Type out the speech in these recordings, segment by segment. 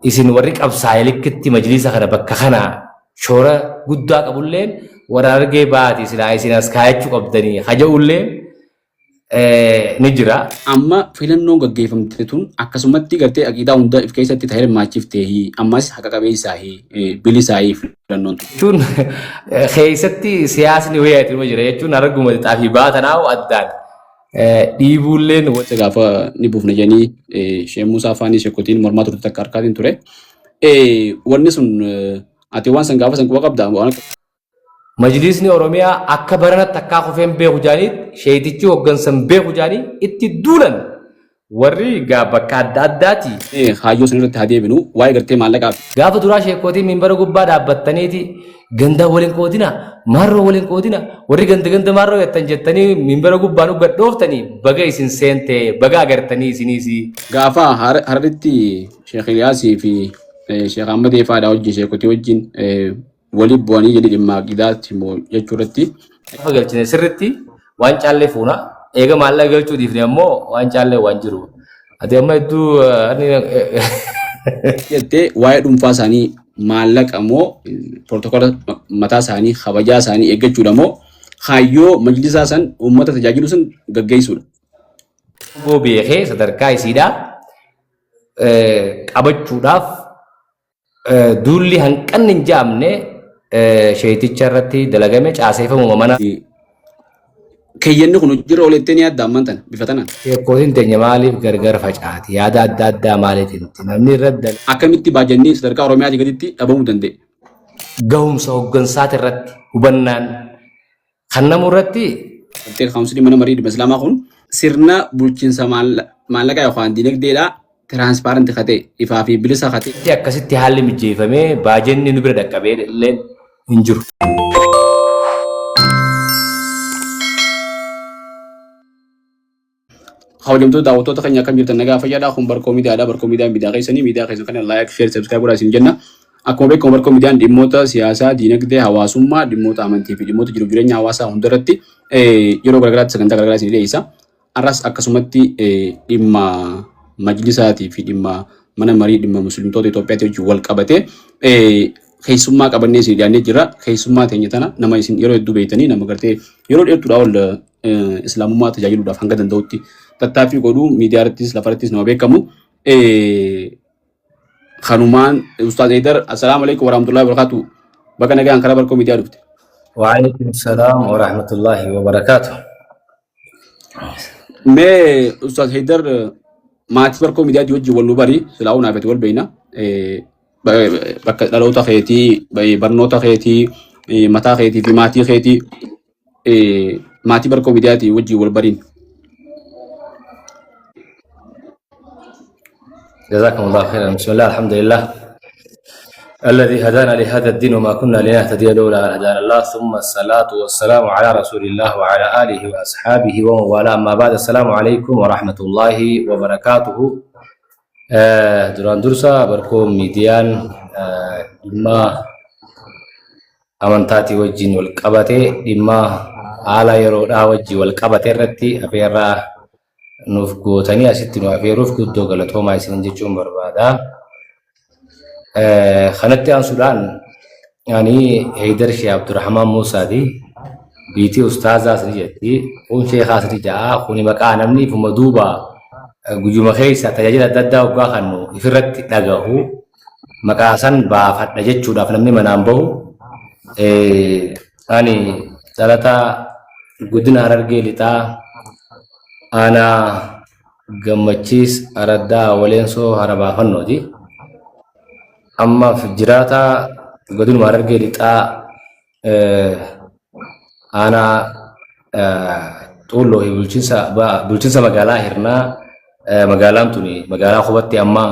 Isin warri qabsaa'e likkitti majliisa kana bakka kana shoora guddaa qabulleen warra Harargee baati silaa isin as kaayachuu qabdanii haja'ulleen ni jira. Amma filannoon gaggeeffamte tun akkasumatti gartee aqiidaa hunda if keessatti ta hirmaachifteehi ammas haqa qabeessaahi bilisaahi filannoon tun. Jechuun keessatti siyaasni wayiitu jira jechuun Hararguma lixaa fi baha tanaa addaan dhiibuulleen. Gaafa ni buufna jedhanii Sheek Muusaa Faanii Sheekotiin mormaa turte takka harkaatiin ture. Wanni sun ati waan san gaafa san quba qabdaa? Waan akka. Majliisni Oromiyaa akka baranatti akkaa kufeen beeku jaanii sheeytichi hoggansan beeku jaanii itti duulan warri gaa bakka adda addaati. Kaayyoo san irratti haa deebinu. Waa'ee gartee maallaqaa fi. Gaafa duraa sheekkootiin minbara gubbaa dhaabbattaniiti gandaan wal hin qoodina, maarroo wal hin qoodina, warri ganda ganda maarroo jettan jettanii minbara gubbaa nu gad dhooftanii baga isin seente, baga agartanii isiniis. Gaafa Hararitti Sheekh Iliyaasii fi Sheekh Ahmadee faadhaa wajjin sheekotii wajjin wali bu'anii jedhi dhimma aqiidaatti immoo jechuu irratti. Gaafa galchine sirritti waan caallee fuuna. Eega maallaqa galchuu dhiifne ammoo waan caallee waan jiru. Ati amma hedduu ani Jettee waa'ee dhuunfaa isaanii maallaqa moo pirootokola mataa isaanii kabajaa isaanii eeggachuudha moo kaayyoo majlisaa san uummata tajaajilu san gaggeessuudha. Goo beekee sadarkaa isiidhaa qabachuudhaaf Duulli hanqanni hin ja'amne sheeyticha irratti dalagame caaseeffamuma mana. Keeyyanni kun hojiirra oolettee ni yaadda ammaan tana bifa tanaan. Sheekkootiin teenya maaliif gargar facaati? Yaada adda addaa maaliif himti? Namni irratti dalaga. Akkamitti baajanni sadarkaa Oromiyaatii gaditti dhabamuu danda'e? Gahumsa hoggansaati irratti hubannaan Kannamu irratti. Gartee kaawunsilii mana marii dhimma Islaamaa kun sirna bulchiinsa maallaqaa yookaan dinagdeedhaa tiraanspaarenti ka ta'e ifaa fi bilisa ka ta'e. Akkasitti haalli mijjeeffamee baajenni nu bira dhaqqabee illee hin jiru. Kabajamtoota daawwattoota keenya akkam jirtan nagaa fayyaadha. Kun Barkoo Miidiyaadha. Barkoo Miidiyaan miidiyaa keessanii miidiyaa keessan kana like, share, subscribe godhaa isin jenna. Akkuma beekamu Barkoo Miidiyaan dhimmoota siyaasaa, diinagdee, hawaasummaa, dhimmoota amantii fi dhimmoota jiruuf jireenya hawaasaa hundarratti yeroo garagaraatti sagantaa garagaraa isin dhiyeessa. Har'as akkasumatti dhimma majlisaatii fi dhimma mana marii dhimma musliimtoota Itoophiyaatti wajjin wal qabatee keessummaa qabannee isin dhiyaannee jira. Keessummaa teenya tana nama isin yeroo hedduu beektanii nama gartee yeroo dheertuudhaa ol islaamummaa tajaajiluudhaaf hanga danda'utti tattaaffii godhu miidiyaa irrattis lafa irrattis nama beekamu. Kanumaan Ustaaz Eydar assalaamu alaikum warahmatullahi wabarakatuh. Baga nagaan karaa barkoo miidiyaa dhufte. Waalaikum salaam wa rahmatullahi wa barakaatuh. Mee Ustaaz Heydar maatii barkoo miidiyaatii wajjin wal nu bari silaa'uu naaf wal beeyna. Bakka dhaloota keetii, barnoota keetii, mataa keetii fi maatii keetii maatii barkoo miidiyaatii wajjin wal bariin. جزاكم الله خيرا. بسم الله، الحمد لله الذي هدانا لهذا الدين وما كنا لنهتدي لولا أن هدانا الله، ثم الصلاة والسلام على رسول الله وعلى آله وأصحابه ومن والاه، أما بعد، السلام عليكم ورحمة الله وبركاته. Duraan dursa Barkoo Miidiyaan dhimma amantaatii wajjin wal qabate, dhimma haala yeroodhaa wajjin wal qabate irratti afeerraa nuuf gootanii asitti nu afeeruuf guddoo galatoomaa isin jechuun barbaada. Kanatti aansuudhaan ani Heydar Shee Abdurrahmaan Muusaati. Biitii ustaazaas ni jetti. Kun sheekaas ni ja'a. Kuni maqaa namni ifuma duuba guyyuma keessa tajaajila adda addaa hoggaa kannu ifirratti dhagahu. Maqaa san baafadha jechuudhaaf namni manaan bahu. Ani dhalataa godina Harargee Lixaa aanaa Gammachiis Araddaa Waleensoo Harabaafannooti. Ammaaf jiraataa godinuma Harargee Lixaa aanaa Xuulloo fi bulchiinsa magaalaa Hirnaa, magaalaan tuni magaalaa qubatti amma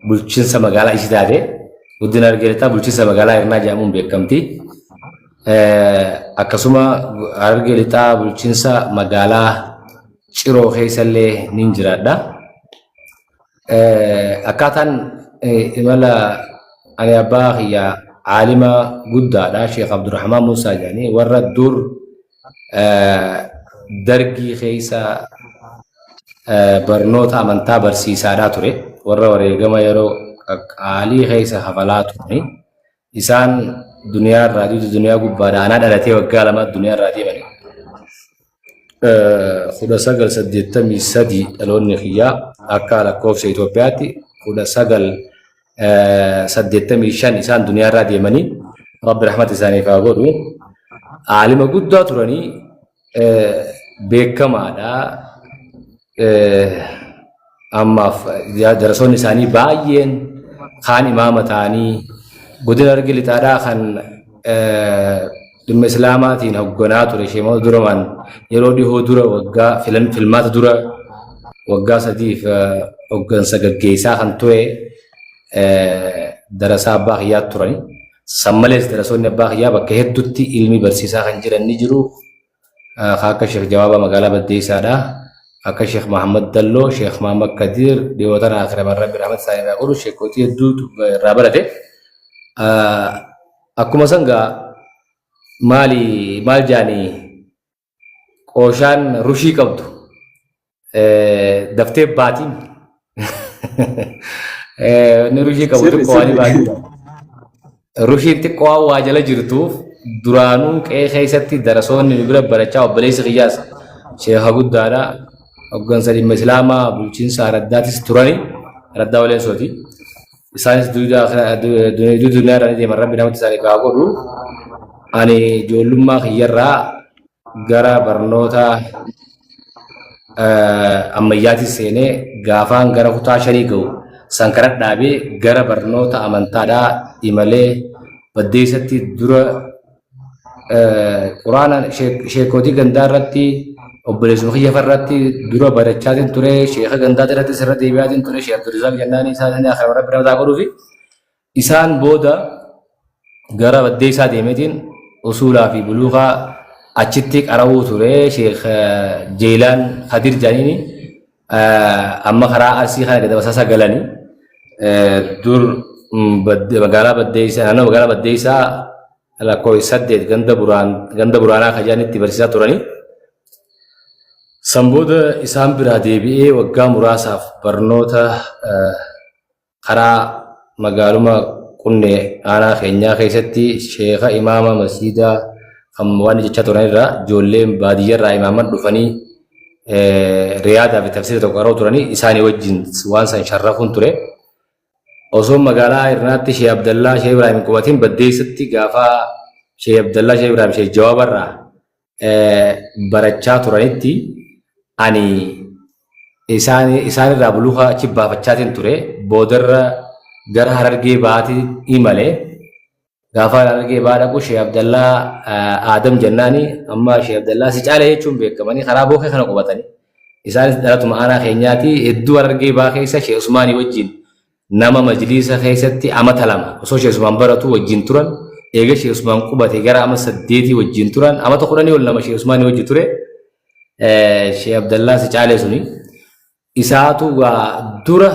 bulchiinsa magaalaa ishii taate, godina Harargee Lixaa bulchiinsa magaalaa Hirnaa jedhamuun beekamti. Akkasuma Harargee Lixaa bulchiinsa magaalaa Ciroo keessallee nin jiraadha. Akkaataan imala ani abbaa kiyya aalima guddaadha, Sheekh Abdurrahmaan Muusaa jedhanii, warra dur dargii keessa Barnoota amantaa barsiisaadhaa ture. Warra wareegama yeroo qaqqaalii keessa kafalaa turani. Isaan duniyaa irraa duuti duniyaa gubbaadha. Anaa dhalatee waggaa 2 duniyaa irraa deemani. 1983 dhaloonni kiyyaa, akka lakkoofsa Itoophiyaatti 1985 isaan duniyaa irraa deemanii. Rabbi rahmata isaaniif haa godhu. Aalima guddaa turanii, beekamaadha. Ammaaf darasoonni isaanii baay'een kaan imaama ta'anii godina Harargee Lixaadhaa kan dhimma Islaamaatiin hoogganaa ture Sheemoota Duramaan yeroo dhihoo dura waggaa filmaata dura waggaa 3f hooggansa gaggeessaa kan ture darasaa abbaa kiyyaa turani. San malees darasoonni abbaa kiyyaa bakka hedduutti ilmi barsiisaa kan jiran ni jiru. Akka Sheekh Jawaabaa magaalaa Baddeessaadha. Akka Sheekh Mahammad Dalloo, Sheekh Mahammad Kadiir dhiyoo tana akiraman Rabbi rahmata isaanii irraa godhu sheekootii hedduutu irraa barate. Akkuma san gaa maali maal jaanii qooshaan rushii qabdu daftee baatiin inni rushii qabu Sirri xiqqoo waan sirri. baatii. Rushiin xiqqoo waan waa jala jirtuuf duraanuu qe'ee keessatti darasoonni nu bira barachaa, obboleessi kiyyaas sheeka guddaadha. Hoggansa dhimma Islaamaa bulchiinsa araddaatis turani. Araddaa Waleensooti. Isaanis duniyaa irra ni deeman, Rabbi namatti isaaniif haa godhu. Ani ijoollummaa kiyyarraa gara barnoota ammayyaatis seenee gaafaan gara kutaa shanii ga'u sankara dhaabee gara barnoota amantaadhaa imalee Baddeessatti dura quraana sheekootii gandaa irratti, obboleessuma kiyya irratti dura barachaatiin ture, sheeka gandaa irratti sirra deebi'aatiin ture, Sheek Abdurrizaaq jennaan isaan akara Rabbi nama godhuufi isaan booda gara Baddeessaa deemeetiin usuulaa fi buluuqaa achitti qara'uu ture. Sheek Jeelaan Kadir jedhaniini amma karaa Arsii kana gada basaasa galanii dur magaalaa Baddeessaa, naannoo magaalaa Baddeessaa lakkoofsa 8 ganda Buraan, ganda Buraanaa kan jedhanitti barsiisaa turanii. San booda isaan biraa deebi'ee waggaa muraasaaf barnoota karaa magaaluma Qunnee aanaa keenyaa keessatti sheeka imaama masjiidaa kan waan jechaa turan irraa ijoolleen baadiyyarraa imaaman dhufanii riyaadaa fi tafsiira tokko qara'uu turanii isaanii wajjin waan san sharrafuun ture. Osoo magaalaa Hirnaatti Sheekh Abdallaa Sheekh Ibraahim hin qubatin Baddeessatti gaafa Sheekh Abdallaa Sheekh Ibraahim Sheekh Jawaabarraa barachaa turanitti ani isaan irraa buluuka achi baafachaatiin ture. Boodarra gara Harargee Bahaatti imale. Gaafa Harargee Bahaa dhaqu Sheekh Abdallaa Aadam jennaani amma Sheekh Abdallaa si caala jechuun beekamanii karaa bookee kana qubatanii. Isaanis dhalatuma aanaa keenyaati. Hedduu Harargee Bahaa keessa Sheekh Usmaanii wajjin nama majliisa keessatti amata 2 osoo Sheekh Usmaan baratu wajjin turan. Eega Sheekh Usmaan qubate gara ama 8 wajjin turan. Amata 10 ol nama Sheekh Usmaanii wajji ture. Sheekh Abdallaa si caalee suni. Isaatu gaa dura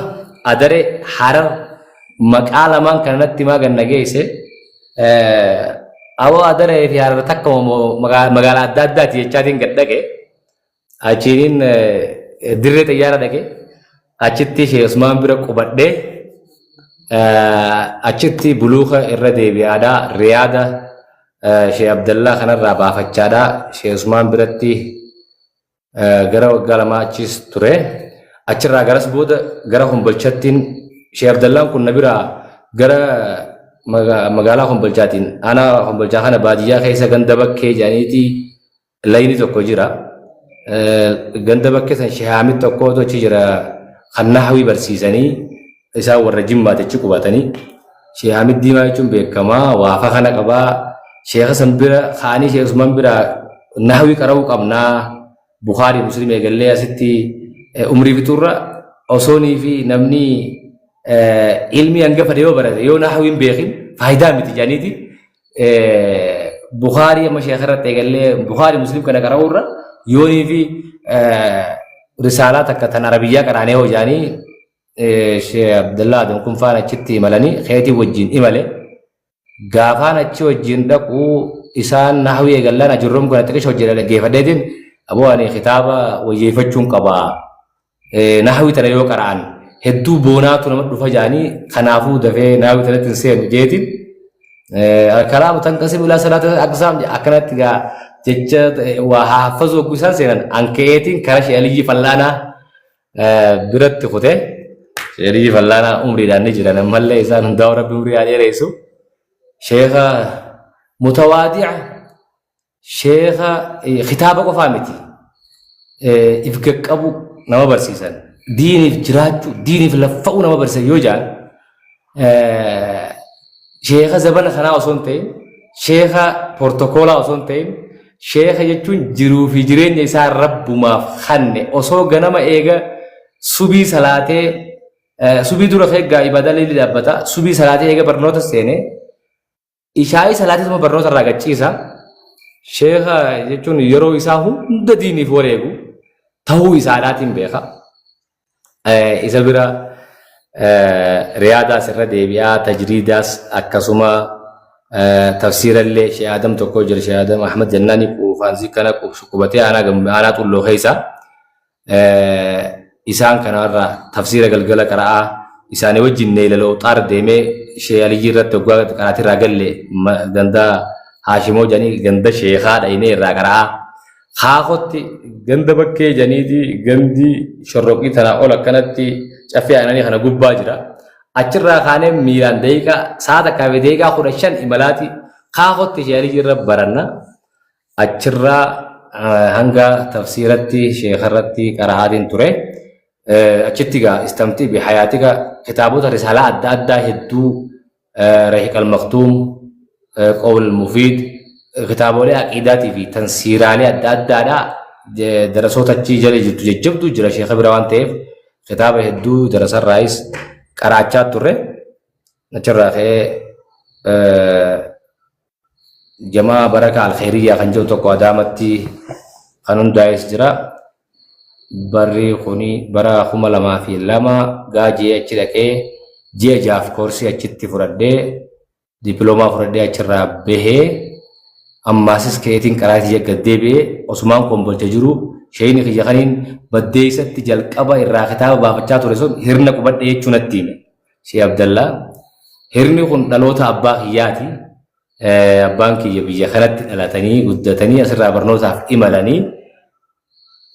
Adare Harar maqaa lamaan kana natti himaa ganna geesse. Aboo Adaree fi Harar takka magaalaa adda addaati jechaatiin gad dhaqe. Achiin dirree xiyyaara dhaqe. Achitti Sheekh Usmaan bira qubadhee achitti buluuka irra deebi'aadhaa riyaada Sheekh Abdallaa kanarraa baafachaadhaa Sheekh Usmaan biratti gara waggaa 2 achis ture. Achirraa garas booda gara Kombolchattiin Sheekh Abdallaan kun na biraa gara magaalaa Kombolchaatiin aanaa Kombolchaa kana baadiyyaa keessa ganda bakkee jedhaniiti layni tokko jira. Ganda bakkee san Sheekh Hamid tokkootu achi jira kan nahwii barsiisanii, isaan warra Jimmaati achi qubatanii. Sheekh Hamid Diimaa jechuun beekamaa waafa kana qabaa. Sheekha san bira kaanii Sheekh Usmaan bira nahwii qara'uu qabnaa. Bukaarii Muslim eegallee asitti umrii fixuurra osoonii fi namni ilmi hanga fedhe yoo barate yoo nahwii hin beekin faayidaa miti jedhaniiti. Bukaarii amma sheekha irratti eegallee Bukaarii Muslim kana qara'uurra yoonii fi risaalaa takka tan Arabiyyaa qaraanee hoo jedhanii Sheekh Abdallaa Adam kun faana achitti imalanii keetii wajjin imale. Gaafaan achi wajjin dhaqu isaan nahwii eegallaan ajurrum kana xiqqisha hojjedha dhaggeeffadheetiin aboo ani kitaaba wayyeeffachuun qaba. Nahwii tana yoo qara'an hedduu boonaatu nama dhufa jedhanii, kanaafuu dafee nahwii tanatti hin seenu jeetiin kalaamu tanqasimu ilaa salaata aqsaam akkanatti gaa jecha waa haffazuu hogguu isaan seenan ankeetiin kara Sheekh Aliyyii Fallaanaa biratti kute. Sheekh Aliyyii Fallaanaa umriidhaan ni jiran, ammallee isaan hundaa'u Rabbi umrii haa dheeressu. Sheekha mutawaadi'a, sheekha kitaaba qofaa miti, if gaqqabu nama barsiisan, diiniif jiraachuu, diiniif laffa'uu nama barsiisan yoo jedhan, sheekha zabana kanaa osoo hin ta'in, sheekha portokoolaa osoo hin ta'in, sheekha jechuun jiruu fi jireenya isaa rabbumaaf kanne. Osoo ganama eega subii salaatee, subii dura eeggaa ibaadaa leelii dhaabbata, subii salaatee eega barnoota seenee ishaayii salaatee barnoota irraa gachiisa. Sheekha jechuun yeroo isaa hunda diiniif wareegu ta'uu isaadhaatiin beeka. Isa bira riyaadaas irra deebi'aa, tajriidaas akkasuma, tafsiirallee Sheekh Adam tokko jira, Sheekh Adam Ahmad jennaani, quufaansii kana qubatee aanaa Xulloo keessa. Isaan kanarra tafsiira galgala qara'aa isaanii wajjin Neelaloo Xaar deemee Sheekh Aliyyii irratti waggaa qaraatii irraa galle ganda Haashimoo jedhanii ganda sheekaa dhaynee irraa qara'aa. Kaakotti ganda bakkee jedhaniiti, gandi shorroqii tanaa ol akkanatti caffee aananii kana gubbaa jira. Achirraa kaanee miilaan daqiiqaa sa'a takkaa fi daqiiqaa 15 imalaati Kaakotti Sheekh Aliyyii irra baranna. Achirraa hanga tafsiiratti sheekarratti qara'aatiin ture. Achitti egaa istamtii bi hayaatika kitaabota risaalaa adda addaa hedduu, Rahiq al-Maktuum, Qawl al-Mufiid, kitaabolee aqiidaatii fi tansiiraalee adda addaadha. Darasoota achii jala jirtu jajjabduu jira sheeka bira waan ta'eef kitaaba hedduu darasarraayis qaraachaa turre. Achirraa ka'ee Jamaa Baraka Alkheeriyyaa kan jedhu tokko Adaamatti kan hundaa'es jira. Barri kuni bara 2002 gaajee achi dhaqee ji'a 6f koorsii achitti fudhadhee dippiloomaa fudhadhee achirraa bahee, ammaasis ka'eetiin qaraatii gad deebi'ee osumaan Kombolcha jiru sheeyni kiyya kaniin baddeessatti jalqaba irraa kitaaba baafachaa ture sun hirna qubadhe jechuu natti hime. Sheekh Abdallaa. Hirni kun dhaloota abbaa kiyyaati. Abbaan kiyya biyya kanatti dhalatanii guddatanii asirraa barnootaaf imalanii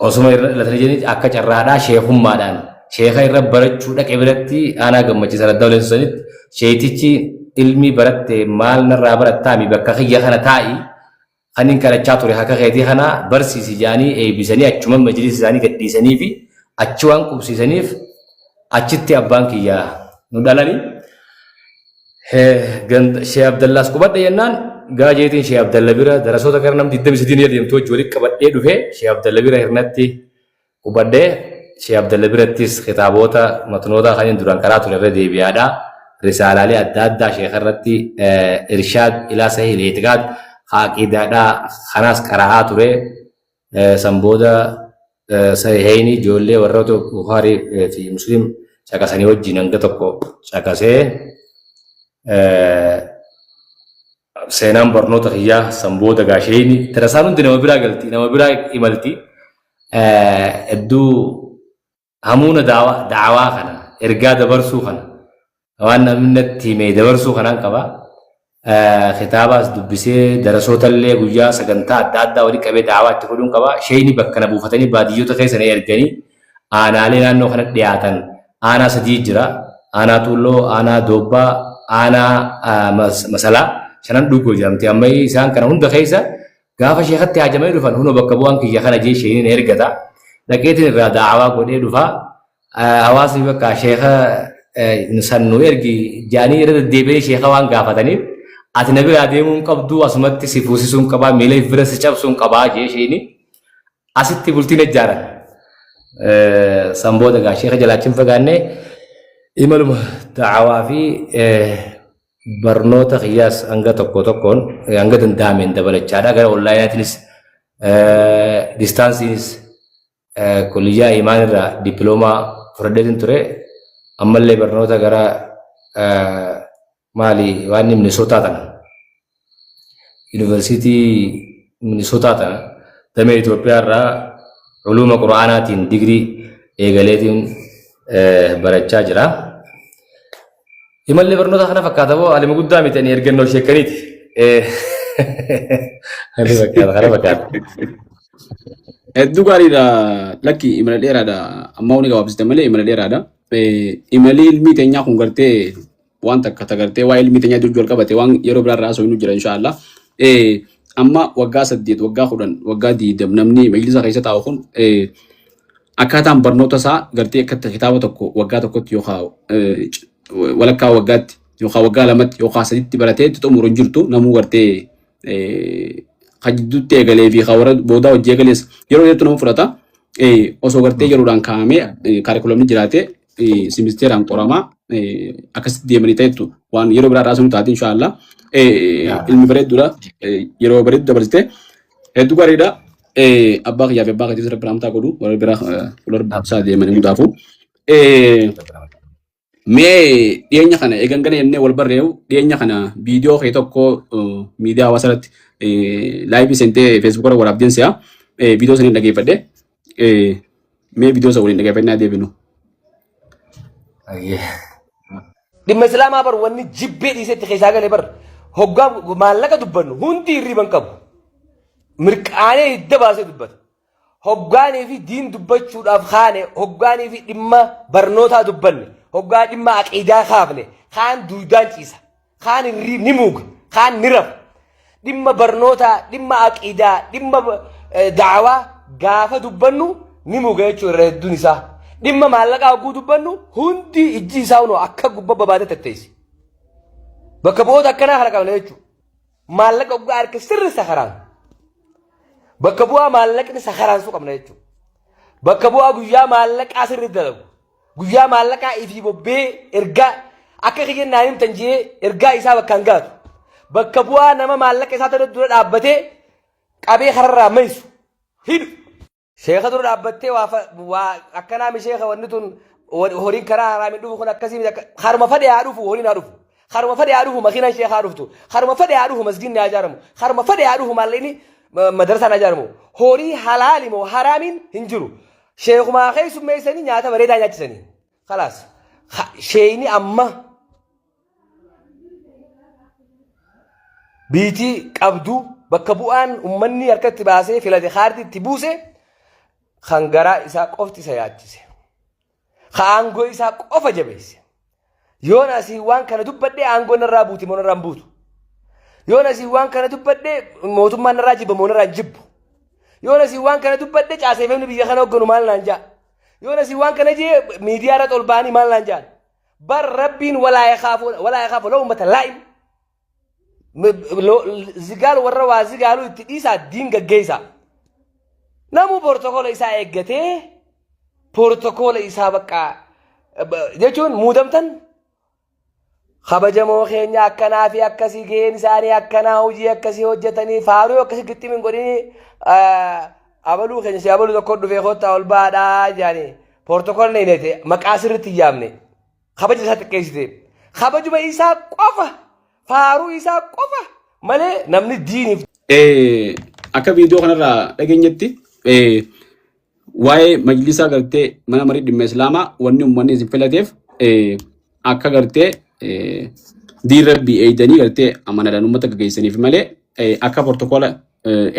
osuma irra dhalatanii jiranii akka carraadhaa sheekummaadhaan sheeka irra barachuu dhaqe biratti aanaa Gammachiisa Raddaa Oleensu sanitti sheetichi ilmi baratte maal narraa barattaami, bakka kiyya kana taa'i, kanin kadhachaa ture haka keetii kana barsiisi jedhanii eebbisanii achuma majlisa isaanii gadhiisanii fi achi waan qubsiisaniif achitti abbaan kiyya nu dhalani. Sheekh Abdallaas qubadhe jennaan gaajeetiin Sheekh Abdalla bira darasoota gara nam 23 ni adeemtu wajji walitti qabadhee dhufee Sheekh Abdalla bira hirnatti qubadhee, Sheekh Abdalla birattis kitaabota matnoota kanneen duraan karaa ture irra deebi'aadha. Risaalaalee adda addaa sheekha irratti, Irshaad ilaa Sahih Itiqaad aqiidaadha kanaas qara'aa ture. San booda Sahihayni ijoollee warroota Bukaarii fi Muslim caqasanii wajjin hanga tokko caqasee, seenaan barnoota kiyyaa san booda gaasheenii darasaan hundi nama biraa galti, nama biraa imalti. Hedduu hamuuna daawaa kana, ergaa dabarsuu kana, waan namni natti hime dabarsuu kanaan qaba. Kitaabaas dubbisee darasoota illee guyyaa sagantaa adda addaa walitti qabee daawaa itti godhuun qaba. Sheeyni bakka na buufatanii baadiyyoota keessa na erganii aanaalee naannoo kanatti dhiyaatan aanaa sadii jira. Aanaa Tuulloo, aanaa Doobbaa, aanaa Masalaa, Shanan Dhugoo jedhamti. Amma isaan kana hunda keessa gaafa sheekatti haajamanii dhufan hunoo bakka bu'aan kiyya kana jee sheeyniin ergata. Dhaqeetiin irraa daawaa godhee dhufa. Hawaasni bakka sheeka san nu ergi jedhanii irra deddeebi'anii sheeka waan gaafataniif, ati na biraa deemuu hin qabdu, asumatti si fuusisuu hin qabaa, miila bira si cabsuu hin qabaa jee sheeyni asitti bultiin ijaaran. San booda gaa sheeka jalaa achi hin fagaanne, imaluma daawaa fi barnoota kiyyaas hanga tokko tokkoon hanga danda'ameen dabalachaadha. Gara onlaayinaatiinis distaansiinis kulliyyaa imaan irraa dippiloomaa fudhadheetin ture. Ammallee barnoota gara maali waan Minisootaa tana, Yuunivarsiitii Minisootaa tana damee Itoophiyaa irraa culuuma Qura'aanaatiin digirii eegaleetiin barachaa jira. Imalli barnoota kana fakkaata boo alima guddaa miti ani ergannoo sheekaniiti. Kana fakkaata kana fakkaata. Hedduu gaariidha. Lakki imala dheeraadha. Ammaa wani gabaabsite malee imala dheeraadha. Imalli ilmii teenyaa kun gartee waan takka tagartee waa ilmii teenyaa wajjin wal qabate waan yeroo biraa irraa haasofnu jira inshaallah. Amma waggaa 8, waggaa 10, waggaa 20 namni majlisa keessa taa'u kun akkaataan barnoota isaa gartee akka kitaaba tokko waggaa tokkotti yookaan walakkaa waggaatti yookaan waggaa lamatti yookaan saditti baratee itti xumuru hin jirtu namuu gartee kan jidduutti eegalee fi kan warra boodaa hojii eegalees yeroo dheertuu nama fudhata. Osoo gartee yeroodhaan kaa'amee kaarikulamni jiraate simisteeraan qoramaa akkasitti deemanii ta'ettu waan yeroo biraa irraa sun taate inshaallah. Ilmi bareedduudha yeroo bareeddu dabarsite hedduu gaariidha. Abbaa kiyyaa fi abbaa keetiis rabbi rahmataa godhu warra biraa fuula isaa deemanii hundaafuu. Mee dhiyeenya kana eegan gana jennee wal barreeyu dhiyeenya kana viidiyoo kee tokko miidiyaa hawaasaa irratti laayivii seentee feesbuuk irra waraabdeen si'a viidiyoo saniin dhageeffadhe. Mee viidiyoo sana waliin dhageeffannaa deebinu. Dhimma Islaamaa bar wanni jibbee dhiisetti keessaa galee bar hoggaa maallaqa dubbannu hundi hirriba hin qabu. Mirqaanee hidda baasee dubbata. Hoggaanii fi diin dubbachuudhaaf kaane, hoggaanii fi dhimma barnootaa dubbanne, hoggaa dhimma aqiidaa kaafne, kaan duudaan ciisa, kaan hirriib ni muuga, kaan ni rafa. Dhimma barnootaa, dhimma aqiidaa, dhimma da'awaa gaafa dubbannu ni muuga jechuudha irra hedduun isaa. Dhimma maallaqaa hogguu dubbannu hundi ijji isaa hunoo akka gubba babaatee tetteessi. Bakka bu'oota akkanaa kana qabna jechuudha. Maallaqa oggaa harka sirri sakaraan. Bakka bu'aa maallaqni sakaraansu qabna jechuudha. Bakka bu'aa guyyaa maallaqaa sirri dalagu. Guyyaa maallaqaa ifii bobbee ergaa akka kiyya naan himtan jee ergaa isaa bakkaan gaatu. Bakka bu'aa nama maallaqa isaa tana dura dhaabbatee qabee kararraa maysu hidhu. Sheeka dura dhaabbattee waa waa akkanaa mi sheeka wanni tun horiin karaa haraamin dhufu kun akkasii miti akka haruma fadhe haa dhufu horiin haa dhufu. Haruma fadhe haa dhufu makiinaan sheeka haa dhuftu. Haruma fadhe haa dhufu masgiinni haa ijaaramu. Haruma fadhe haa dhufu maallaqni madrasaan haa ijaaramu. Horii halaali moo haraamiin hin jiru. Sheekumaa keessummeessanii nyaata bareedaa nyaachisanii. Kalaas sheeyni amma biitii qabdu bakka bu'aan ummanni harkatti baasee filate kaardii itti buuse kan garaa isaa qofti isa yaachise. Ka aangoo isaa qofa jabeesse. Yoon asii waan kana dubbadhee aangoo narraa buuti moo narraa hin buutu. Yoon asii waan kana dubbadhee mootummaan narraa jibba moo narraa hin jibbu. Yoon asii waan kana dubbadhee caaseeffamni biyya kana hoogganu maal naan ja'a. Yoon asii waan kana jee miidiyaa irratti ol ba'anii maal naan ja'an. Bar rabbiin walaa yakhaafu walaa yakhaafu lawmata laa'im. Zigaal warra waa zigaaluu itti dhiisaa diin gaggeessaa. Namuu portokoola isaa eeggatee portokoola isaa bakka jechuun muudamtan kabajamoo keenya akkanaa fi akkasii gaheen isaanii akkanaa hojii akkasii hojjetanii faaruu akkasii gixxim hin godhinii abaluu keenya si abaluu tokko dhufee kottaa ol baadhaa jedhanii portokoolni hin eete maqaa sirriitti hin yaamne kabaja isaa xiqqeessite kabajuma isaa qofa faaruu isaa qofa malee namni diiniif Akka viidiyoo kanarraa dhageenyetti waa'ee majlisaa gartee mana marii dhimma islaamaa wanni uummanni isin filateef akka gartee diin rabbii eeydanii gartee amanadhaan uummata gaggeessaniif malee akka protokoola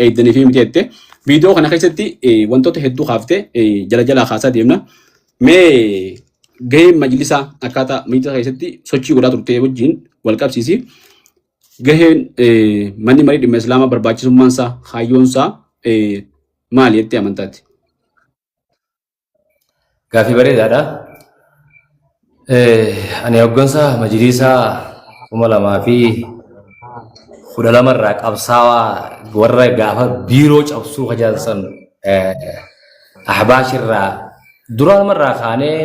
eeydaniif miti jette. Viidiyoo kana keessatti wantoota hedduu kaaftee jala jalaa kaasaa deemna. Mee gaheen majlisaa akkaataa majlisa keessatti sochii godhaa turte wajjin wal qabsiisi. Gaheen manni marii dhimma islaamaa barbaachisummaan isaa kaayyoon isaa maali jettee amantaati? Gaaffii bareedaadha. Ani hoggansa majliisaa 2012 irraa qabsaawaa warra gaafa biiroo cabsuu kajaansan ahbaash irraa duraanuma irraa kaanee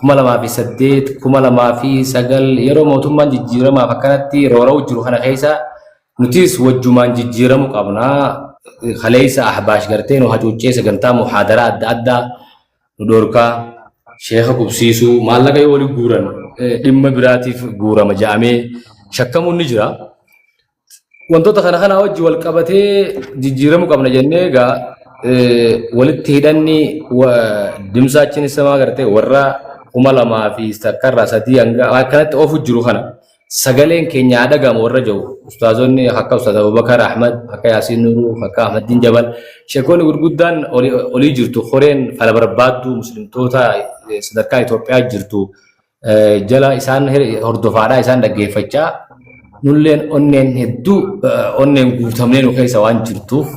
2008, 2009 yeroo mootummaan jijjiiramaaf akkanatti roora'u jiru kana keessa nutis wajjumaan jijjiiramu qabna. Kaleessa ahbaash gartee nu hacuuccee sagantaa muhaadaraa adda addaa nu dhorkaa sheeka qubsiisuu maallaqa yoo wali guuran dhimma biraatiif guurama ja'amee shakkamuun ni jira. Wantoota kana kanaa wajji wal qabatee jijjiiramuu qabna jennee egaa Walitti hidhanni dimsaachiin isamaa gartee warra 2001rraa 3 hanga akkanatti oofu jiru kana sagaleen keenya haa dhagahamu warra jiru ustaazonni akka Ustaaz Abubakar Ahmad, akka Yaasiin Nuruu, akka Ahmaddiin Jabal, sheekonni gurguddaan olii jirtu, koreen fala barbaaddu muslimtoota sadarkaa Itoophiyaa jirtu jala isaan hordofaadhaa isaan dhaggeeffachaa, nulleen onneen hedduu onneen guutamnee nu keessa waan jirtuuf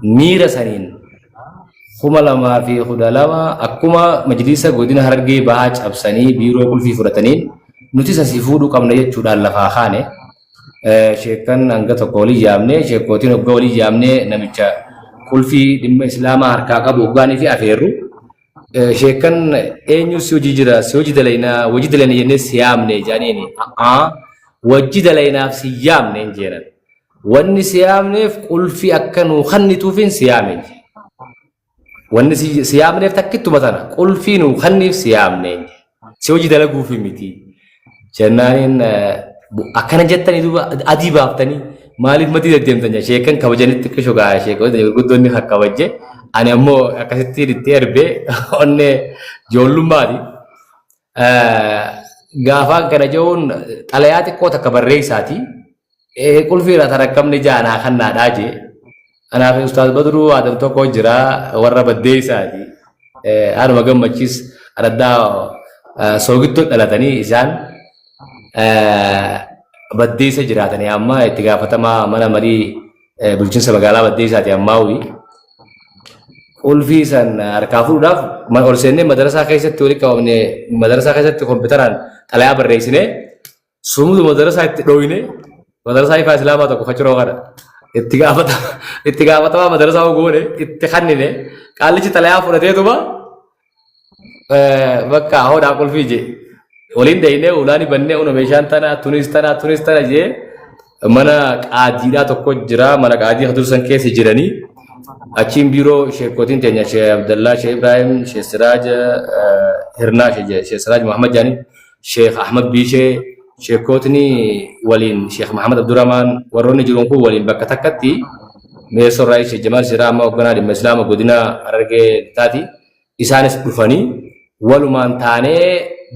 miira saniin 2012 akkuma majlisa godina Harargee Bahaa cabsanii biiroo qulfii fudhataniin nutis asii fuudhuu qabna jechuudhaan lafaa kaane. Sheekkan hanga tokko walii yaamne, sheekkootiin hoggaa walii yaamne, namicha qulfii dhimma islaamaa harkaa qabu hoggaanii fi afeerru, sheekkan eenyu si hojii jira, si hojii dalaynaa, hojii dalayna jennee si yaamne jedhaniini. A'aa, hojii dalaynaaf si yaamne hin jeenan. Wanni si yaamneef qulfii akka nuu kennituufin si yaame. Wanni si yaamneef takkittuma tana, qulfii nuu kenniif si yaamne. Si hojii dalaguufi miti. Jennaaniin akkana jettanii duuba adii baaftanii maaliif madii deddeemtan jedha. Sheekan kabajanitti xiqqisho gaa, sheekota gurguddoonni kan kabajje, ani ammoo akkasitti itti erbee onnee ijoollummaati. Gaafaan kana jechuun xalayaa xiqqoo takka barreessaati. Qulfii irraa tarakkamni jaanaa kannaadhaa jee. Anaaf Ustaaz Badruu Adam tokko jira, warra baddeessaati. Anuma gammachiis araddaa soogittoo dhalatanii isaan baddeessa jiraatanii, amma itti gaafatamaa mana marii bulchiinsa magaalaa baddeessaati ammaawwi. Qulfii san harkaa fuudhuudhaaf ol seennee madarasaa keessatti walitti qabamne, madarasaa keessatti kompiitaraan xalayaa barreessinee sumudu madarasaa itti dhooyne. Madarasaa ifaa islaamaa tokko faciroo kana itti gaafatamaa madarasaa goone itti kannine. Qaallichi xalayaa fudhateetuma bakka hodhaa qulfii jee waliin deeyne, ulaani bannee, una meeshaan tana tunis tana tunis tana jee. Mana qaadiidhaa tokko jira, mana qaadii dursan keessa jiranii. Achiin biiroo sheekotiin teenya, Sheekh Abdallaa, Sheekh Ibrahim, Sheekh Siraaj Hirnaa, Sheekh Siraaj Muhammad Jaani, Sheekh Ahmad Biishee, sheekotni waliin, Sheekh Muhammad Abdurrahmaan, warroonni jiruun kun waliin bakka takkatti meessoo irraa Sheekh Jamaal Siraa, amma hoogganaa dhimma Islaama godina Harargee Lixaati. Isaanis dhufanii walumaan taanee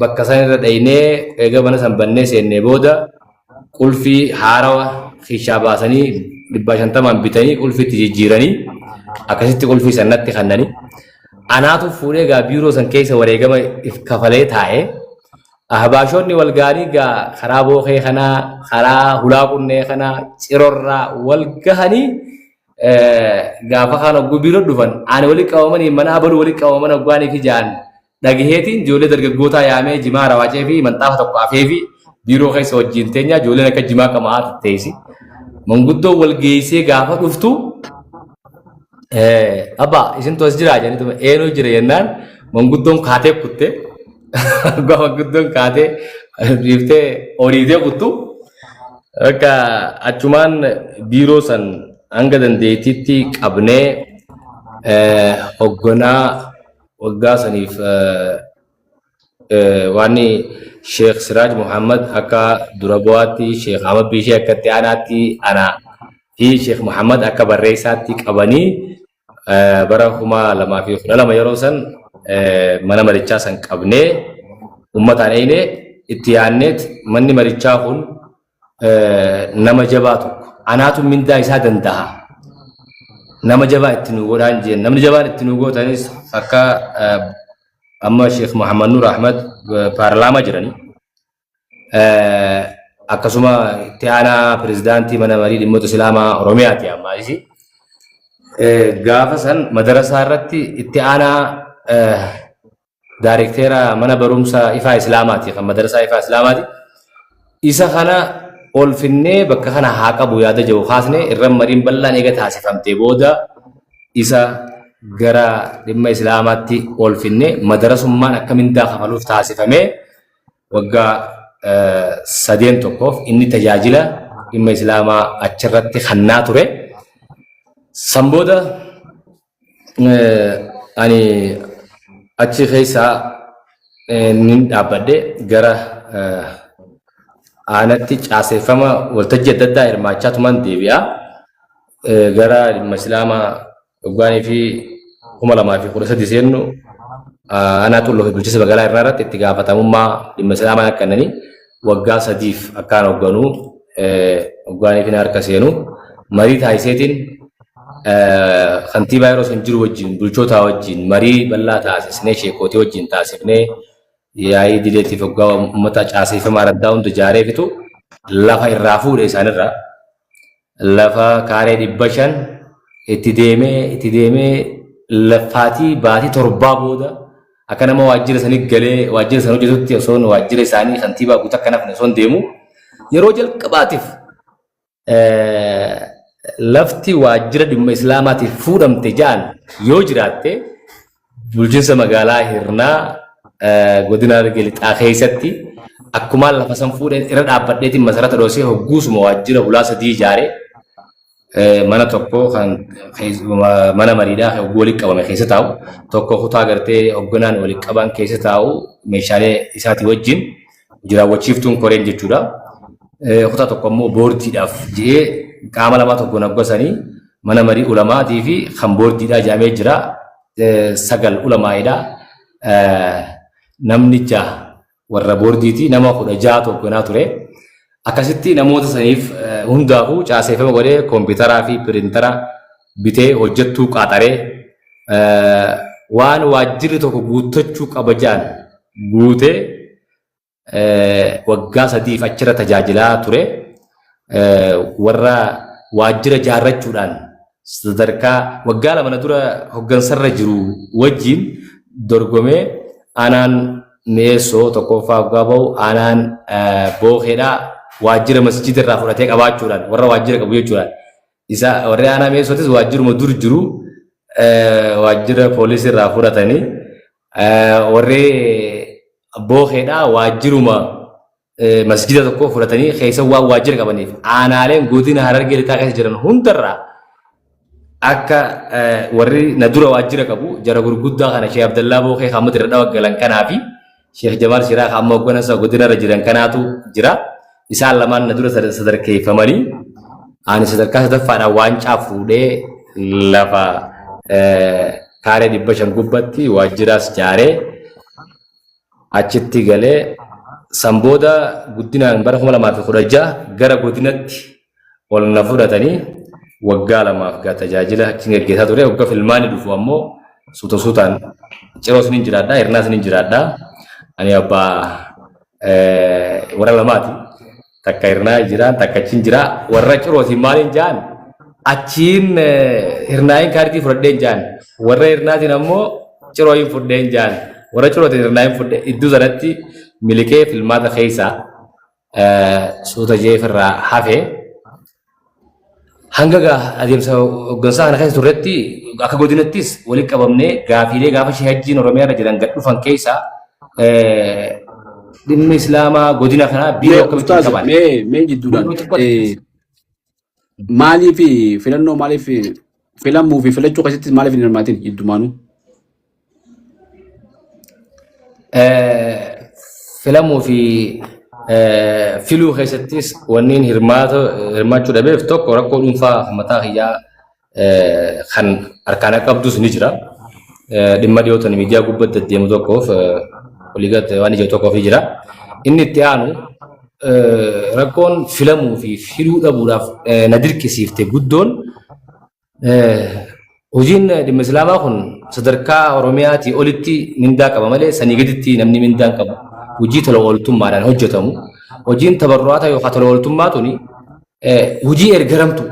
bakka san irra dhaynee, eega mana san bannee seennee booda qulfii haarawa kiishaa baasanii 150n bitanii qulfiitti jijjiiranii akkasitti qulfii san natti kennanii. Anaatu fuudhee gaa biiroo san keessa wareegama if kafalee taa'ee, ahbaashonni wal ga'anii gaa karaa bookee kanaa, karaa hulaa qunnee kanaa, cirorraa wal gahanii gaafa kaan hogguu biiroo dhufan ani walitti qabamanii mana abaluu walitti qabaman hoggaanii fi ja'an dhagaheetiin ijoollee dargaggootaa yaamee jimaa rawaacee fi manxaafa tokko afee fi biiroo keessa wajjin teenya, ijoolleen akka jimaa qamaa teessi. Manguddoo wal geessee gaafa dhuftu, "Abbaa, isintu as jiraa?" jedhanii, "Eenyu jira?" jennaan manguddoon kaatee kutte. Manguddoon kaatee dhiiftee horiitee kuttu. Akka achumaan biiroo san hanga dandeettiitti qabnee hoogganaa waggaa saniif waan Sheekh Siraaj Muhammad akka dura bu'aatti, Sheekh Ahmad Biishee akka itti aanaatti, ana fi Sheekh Muhammad akka barreessaatti qabanii bara 2012 yeroo san mana marichaa san qabnee uummataan eeyne itti yaanneet, manni marichaa kun nama jabaa tokko anaatu mindaa isaa danda'a. Nama jabaa itti nu godhaan jeen. Namni jabaan itti nu gootanis akka amma Sheekh Muhammad Nur Ahmad paarlaamaa jiranii. Akkasuma itti aanaa pirezidaantii mana marii dhimmoota Islaamaa Oromiyaati ammaa isi. Gaafa san madarasaa irratti itti aanaa daarekteera mana barumsa ifaa Islaamaati, kan madarasaa ifaa Islaamaati. Isa kana ol finnee bakka kana haa qabu yaada jiru kaasne, irra mariin bal'aan eega taasifamtee booda isa gara dhimma Islaamaatti ol finne, madarasummaan akka mindaa kafaluuf taasifamee waggaa sadeen tokkoof inni tajaajila dhimma Islaamaa achirratti kannaa ture. San booda ani achi keessaa nin dhaabbadhe, gara aanatti caaseeffama waltajjii adda addaa hirmaachaa tuman deebi'a. Gara dhimma Islaamaa waggaanii fi 2013 seennu aanaa Xulloo fi bulchiinsa magaalaa Hirnaa irratti itti gaafatamummaa dhimma Islaamaa akka kennanii waggaa sadiif akkaan hoogganuu waggaanii fi harka seenu marii taasiseetiin kantiibaa yeroo san jiru wajjin bulchootaa wajjin marii bal'aa taasisnee sheekootii wajjin taasifnee yaa'ii idileetiif waggaa uummata caaseeffama araddaa hunda ijaaree fitu lafa irraa fuudhe isaanirraa lafa kaaree 500 itti deemee itti deemee lafaatii baatii torbaa booda akka nama waajjira sanii galee waajjira sana hojjetutti osoo waajjira isaanii kantiibaa guutuu akka nafne osoo deemu yeroo jalqabaatiif lafti waajjira dhimma Islaamaatiif fuudhamte ja'an yoo jiraatte bulchiinsa magaalaa Hirnaa godina Harargee Lixaa keessatti akkumaan lafa san fuudheen irra dhaabbadheetiin masarata dhoosee hogguusuma waajjira hulaa sadii ijaaree mana tokko kan mana mariidhaa hogguu walitti qabame keessa taa'u tokko kutaa gartee hogganaan walitti qaban keessa taa'u meeshaalee isaatii wajjin jiraawwachiiftuun koreen jechuudha. Kutaa tokko ammoo boordiidhaaf jedhee qaama lamaa tokkoon hoggasanii mana marii ulamaatii fi kan boordiidhaa jedhamee jira. Sagal ulamaa'idha. Namni jaha warra boordiiti nama 16 hogganaa ture. Akkasitti namoota saniif hundaafuu caaseeffama godhee kompiitaraa fi piriintara bitee hojjettuu qaaxaree waan waajjirri tokko guuttachuu qaba jedhan guutee waggaa sadiif achirra tajaajilaa ture. Warra waajjira jaarrachuudhaan sadarkaa waggaa lama na dura hoggansarra jiru wajjin dorgomee aanaan Mi'eessoo tokkoffaa waggaa bahu aanaan Bookeedhaa waajjira masjida irraa fudhatee qabaachuudhaan warra waajjira qabu jechuudhaan isa warri aanaa Mi'eessootis waajjiruma dur jiru waajjira poolisii irraa fudhatanii warri Bookeedhaa waajjiruma masjida tokko fudhatanii keessa waan waajjira qabaniif aanaaleen godina Harargee Lixaa keessa jiran hundarraa akka warri na dura waajjira qabu jara gurguddaa kana Sheekh Abdallaa Bookee kan amma irra dhawa galan kanaa fi Sheekh Jamaal Shiraa kan amma hoogganansa godina irra jiran kanaatu jira. Isaan lamaan na dura sadarkeeffamanii ani sadarkaa sadaffaadhaan waancaa fuudhee lafa kaaree 500 gubbatti waajjiraas jaaree achitti galee san booda guddinaan bara 2016 gara godinatti ol na fudhatanii waggaa lamaaf gaa tajaajila achi geggeessaa ture. Waggaa filmaanni dhufu ammoo suuta suutaan Ciroos ni jiraadha, Hirnaas ni jiraadha. Ani abbaa warra lamaati. Takka Hirnaa jira, takka achiin jira. Warra Cirootiin maaliin jaan? Achiin Hirnaayin kaardii fudhadheen jaan. Warra Hirnaatiin ammoo Cirooyin fudheen jaan. Warra Cirootiin Hirnaayin fudhe iddoo sanatti miliqee filmaata keessaa suuta jeefirraa hafe. Hanga gaa adeemsa hoggansaa kana keessa turretti akka godinattis walitti qabamnee gaafiilee gaafa Sheeh Hajjiin Oromiyaa irra jiran gad dhufan keessaa dhimmi Islaamaa godina kanaa Mee biiroo akkamitti hin ustaaza qabaanne. mee mee jidduudhaan Biiroo xiqqoo maaliif filannoo maaliif filamuu fi filachuu keessatti maaliif hin hirmaatin jiddumaanuu? Filamuu fi filuu keessattis wanniin hirmaachuu dhabeef tokko rakkoo dhuunfaa mataa kiyyaa kan harkaan qabdus ni jira. Dhimma dhiyootan miidiyaa gubbatti deddeemu tokkoof waliigalatti waan ijoo tokkoof ni jira. Inni itti aanu rakkoon filamuu fi filuu dhabuudhaaf na dirqisiifte guddoon Hojiin dhimma Islaamaa kun sadarkaa Oromiyaatii olitti mindaa qaba malee sanii gaditti namni mindaa hin qabu. Hojii tola ooltummaadhaan hojjetamu. Hojiin tabarru'aata yookaan tola ooltummaa tuni hojii ergaramtu.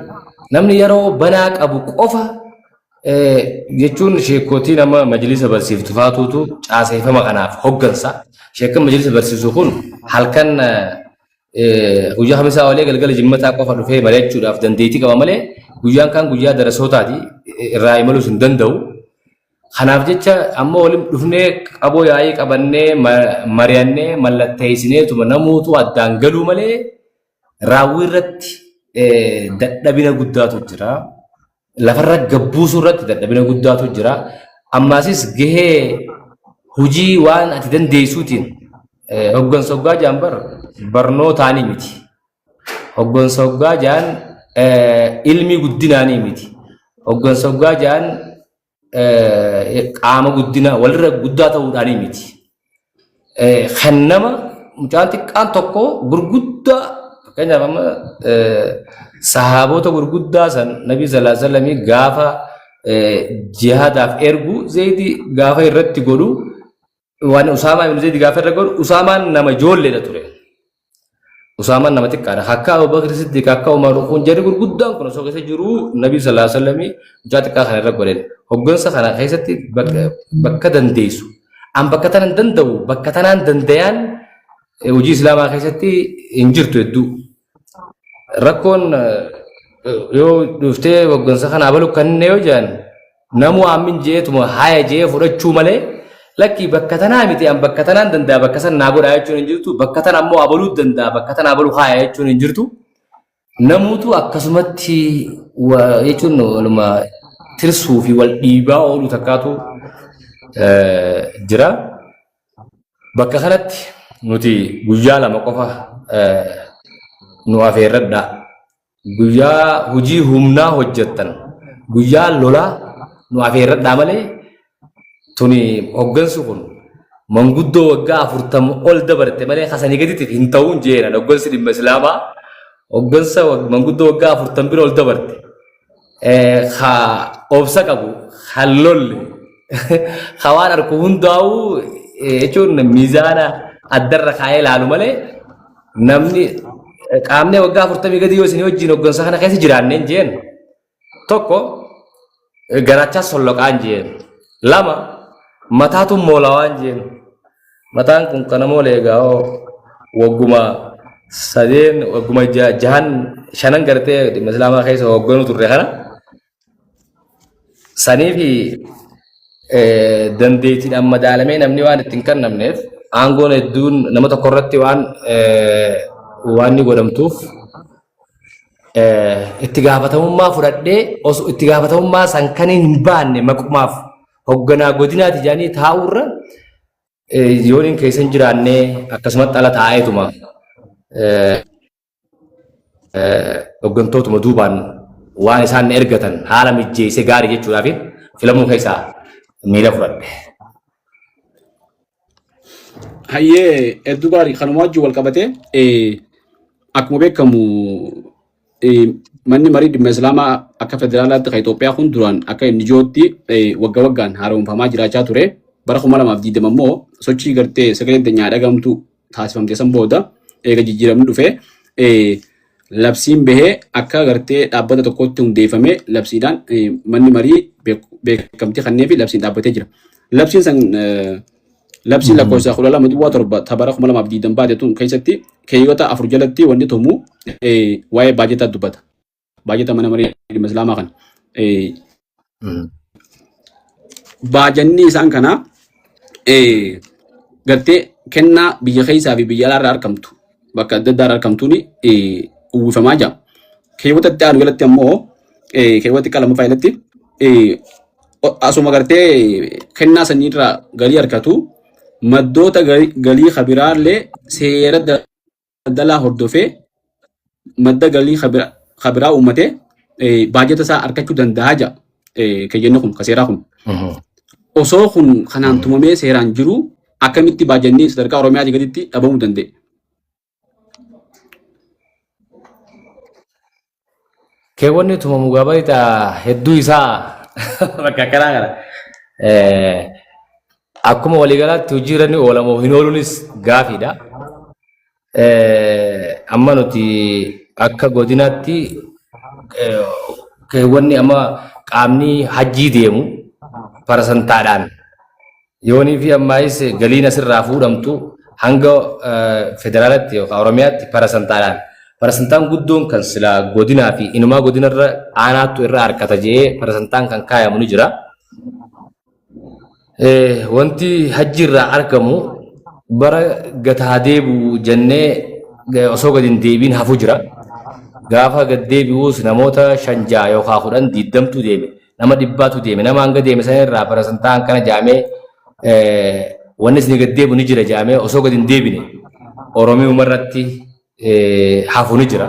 Namni yeroo banaa qabu qofa jechuun sheekootii nama majlisa barsiiftu faatuutu caaseeffama kanaaf hoggansa. Sheekan majlisa barsiisu kun halkan Guyyaa kamisaa oolee galgala jimmataa qofa dhufee mari'achuudhaaf dandeettii qaba malee guyyaan kaan guyyaa darasootaati irraa imaluus hin danda'u. Kanaaf jecha ammoo waliin dhufnee qaboo yaa'ii qabannee mari'annee mallatteessineetuma namuutu addaan galuu malee raawwii irratti dadhabina guddaatu jira. Lafarra gabbuusuu irratti dadhabina guddaatu jira. Ammaasis gahee hojii waan ati dandeessuutiin hoggansa hoggaa jaan bar barnootaanii miti. Hoggansa hoggaa jaan ilmii guddinaanii miti. Hoggansa hoggaa ja'an qaama guddina walirra guddaa ta'uudhaanii miti. Kan nama mucaan xiqqaan tokko gurguddaa fakkeenyaaf amma sahaabota gurguddaa san Nabii sallallahu alaihi wasallam gaafa jihaadaaf ergu Zaydi gaafa irratti godhu waan Usaamaa ibn Zaydi gaafa irra godhu Usaamaan nama ijoolleedha ture. Usaamaan nama xiqqaadha. Akka Abu Bakr Siddiq akka Umar kun jarri gurguddaan kun osoo keessa jiruu Nabii sallallahu alaihi wasallam mucaa xiqqaa kana irra godhan. Hoggansa kana keessatti bakka dandeessu. An bakka tanan danda'u bakka tanaan dandayaan hojii Islaamaa keessatti hin jirtu hedduu. Rakkoon yoo dhuftee hoggansa kana abalu kan yoo jedhan Namuu aammin je'eetuma haya je'ee fudhachuu malee lakkii bakka tanaa miti an bakka tanaan danda'a bakka san naa godhaa jechuun hin jirtu bakka tana ammoo abaluu danda'a bakka tana abaluu haaya jechuun hin jirtu. Namuutu akkasumatti jechuun waluma tirsuu fi wal dhiibaa ooluu takkaatu jira. Bakka kanatti nuti guyyaa 2 qofa nu afeerradhaa. Guyyaa hojii humnaa hojjettan, guyyaa lolaa nu afeerradhaa malee tuni hoggansi kun manguddoo waggaa 40 ol dabarte malee kasanii gaditti hin ta'uun jeena hoggansi dhimma islaamaa hoggansa manguddoo waggaa 40 bira ol dabarte ka obsa qabu ka lolle ka waan arku hundaa'u jechuun miizaana addarra kaa'ee ilaalu malee Namni qaamni waggaa 40 gadi yoo isin wajjin hoggansa kana keessa jiraanneen jeen tokko garaachaa solloqaan jeen lama mataatu moolawaan jeen mataan kun kana moola egaa wagguma sadeen wagguma jahan shanan gartee dhimma islaamaa keessa hogganuu turre kana Sanii fi dandeettiidhaan madaalamee namni waan itti hin kennamneef aangoon hedduun nama tokko irratti waan waan ni godhamtuuf itti gaafatamummaa fudhadhee osoo itti gaafatamummaa san kan hin baanne maqumaaf hogganaa godinaati jedhanii taa'uurra yoon hin keessa hin jiraannee akkasumatti ala taa'eetuma hoggantootuma duubaan waan isaan na ergatan haala mijjeessee gaarii jechuudhaaf filamuu keessaa miila fudhadhe. Hayyee hedduu gaarii kanuma wajjin wal qabatee akkuma beekamu manni marii dhimma islaamaa akka federaalaatti kan Itoophiyaa kun duraan akka inni ijootti wagga waggaan haaromfamaa jiraachaa ture. Bara 2020 immoo sochii gartee sagaleen teenyaa dhagamtu taasifamte san booda eega jijjiiramni dhufe labsiin bahee akka gartee dhaabbata tokkotti hundeeffame labsiidhaan manni marii beekamtii kannee fi labsiin dhaabbatee jira. Labsiin san labsiin lakkoofsa 12 duwwaa 7 ta bara 2020 baate tun keessatti keeyyata 4 jalatti wanni tumu waa'ee baajetaa dubbata. Baajata mana marii dhimma islaamaa kana. Baajanni isaan kanaa gartee kennaa biyya keessaa fi biyya alaarraa argamtu bakka adda addaa irraa argamtuun uwwifamaa jira. Keewwata itti aanu jalatti ammoo keewwata xiqqaa lammaffaa jalatti asuma gartee kennaa saniirraa galii argatu maddoota galii kabiraallee seera daldalaa hordofee madda galii ka biraa uummatee baajata isaa argachuu danda'a jedha keeyyanni kun ka seeraa kun. Osoo kun kanaan tumamee seeraan jiru akkamitti baajanni sadarkaa Oromiyaatii gaditti dhabamuu danda'e? Keewwanni tumamu gabaita hedduu isaa bakka akkanaa kana. Akkuma waliigalaatti hojii irra ni oolamoo hin ooluunis gaafiidha. Amma nuti akka godinaatti keewwanni amma qaamni hajjii deemu parasantaadhaan Yoonii fi ammaayis galiin asirraa fuudhamtu hanga federaalatti yookaan Oromiyaatti parasantaadhaan. Parasantaan guddoon kan silaa godinaa fi inumaa godinarra aanaattu irra harkata jedhee parasantaan kan kaayamu ni jira. Wanti hajji irraa argamu bara gataa deebi'u jennee osoo gadi hin deebiin hafu jira. Gaafa gad deebi'us namoota 5 6 yookaan 10 20tu deeme. Nama dhibbaatu deeme. Nama hanga deeme sana irraa parasantaa akkana jaamee wanni isin gad deebi'u ni jira jaamee osoo gad hin deebine Oromiyuma irratti hafu ni jira.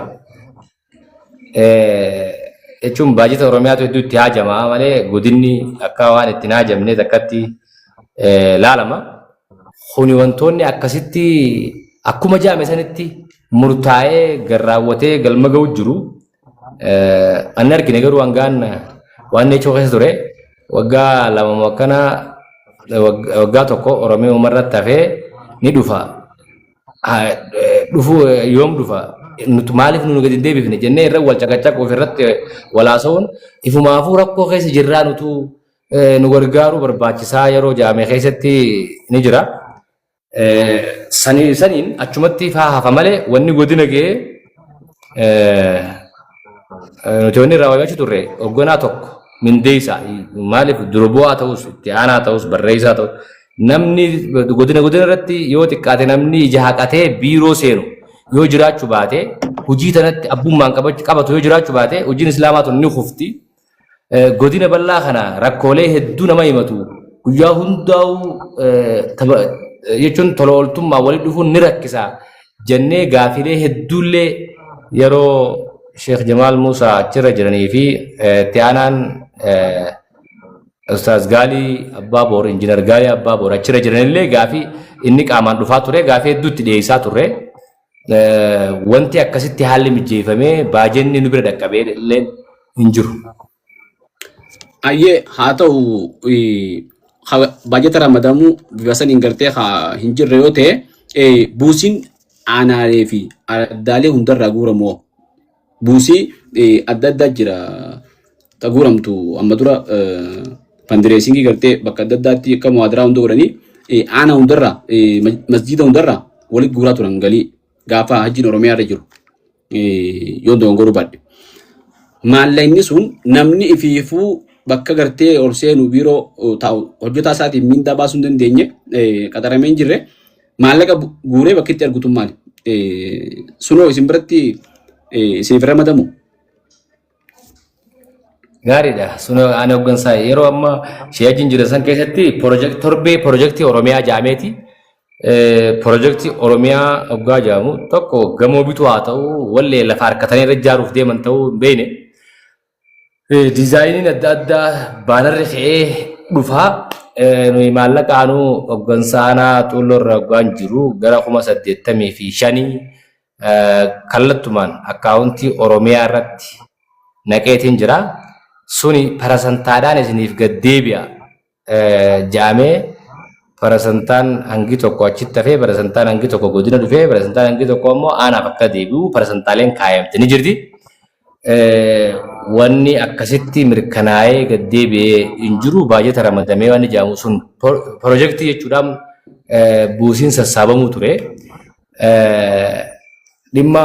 Jechuun baajata Oromiyaatu hedduu itti haajama malee godinni akka waan itti hin haajamne takkatti laalama. Kuni wantoonni akkasitti akkuma jaame sanitti murtaa'ee garraawwatee galma ga'u jiru. Anni argine garuu hangaan waan neechoo keessa ture waggaa 2 akkana waggaa 1 Oromiyaa umarratti hafee ni dhufa. Dhufu yoom dhufa nuti maaliif nu gadi hin deebifne jennee irra wal caqacaquuf irratti wal haasa'uun ifumaafuu rakkoo keessa jirraa nutu nu gargaaruu barbaachisaa yeroo jaame keessatti ni jira. Saniin achumatti faa hafa malee wanni godina ga'ee nuti wanni irraa wayyachuu turre hoogganaa tokko mindeessaa maaliif dura bu'aa ta'us itti aanaa ta'us barreessaa ta'us namni godina godina irratti yoo xiqqaate namni ija haqatee biiroo seenu yoo jiraachuu baate hojii tanatti abbummaan qabatu yoo jiraachuu baate hojiin islaamaa tun ni kufti. Godina bal'aa kana rakkoolee hedduu nama himatu guyyaa hundaa'u jechuun tola ooltummaa walitti dhufuun ni rakkisa jennee gaafilee hedduullee yeroo Sheekh Jamaal Muusaa achirra jiranii fi itti aanaan Ustaaz Gaalii Abbaa Boor Injiinar Gaalii Abbaa Boor achirra jiranillee gaafii inni qaamaan dhufaa ture gaafii hedduu itti dhiyeessaa turre. Wanti akkasitti haalli mijeeffamee baajenni nu bira dhaqqabee illee hin jiru. Ayyee haa ta'u baajata ramadamuu bifa saniin gartee haa hin jirre yoo ta'e buusiin aanaalee fi araddaalee hundarraa guuramu hoo? Buusii adda addaa jira ta guuramtu amma dura fandireesingii gartee bakka adda addaatti akka muhaadaraa hunda godhanii aanaa hundarraa masjiida hundarraa walitti guuraa turan galii gaafa hajjiin Oromiyaa irra jiru yoo dogongoruu baadhe. Maallaqni sun namni ifiifuu bakka gartee ol seenu biiroo taa'u hojjetaa isaatiin miindaa baasuu hin dandeenye qaxaramee hin jirre maallaqa guuree bakki itti argutu maali? Sunoo isin biratti isiniif ramadamu? Gaariidha. Sun ani hooggansaa yeroo amma sheejiin jira san keessatti torbee pirojektii Oromiyaa jaameeti. Pirojektii Oromiyaa hoggaa jedhamu tokko gamoo bituu haa ta'u wallee lafa harkatanii irra ijaaruuf deeman ta'uu hin beekne. Diizaayiniin adda addaa baanarri ka'ee dhufaa. Nuyi maallaqa aanuu hoggansa aanaa xuulloo irra hoggaan jiru gara 85,000 kallattumaan akkaawuntii Oromiyaa irratti naqeetiin jira. Suni parasantaadhaan isiniif gad deebi'a jaamee parasantaan hangi tokko achitti hafee parasantaan hangi tokko godina dhufee parasantaan hangi tokko ammoo aanaaf akka deebi'u parasantaaleen kaayamte ni jirti. Wanni akkasitti mirkanaa'ee gad deebi'ee hin jiru baajata ramadamee waan ijaamu sun pirojektii jechuudhaan buusiin sassaabamuu ture. Dhimma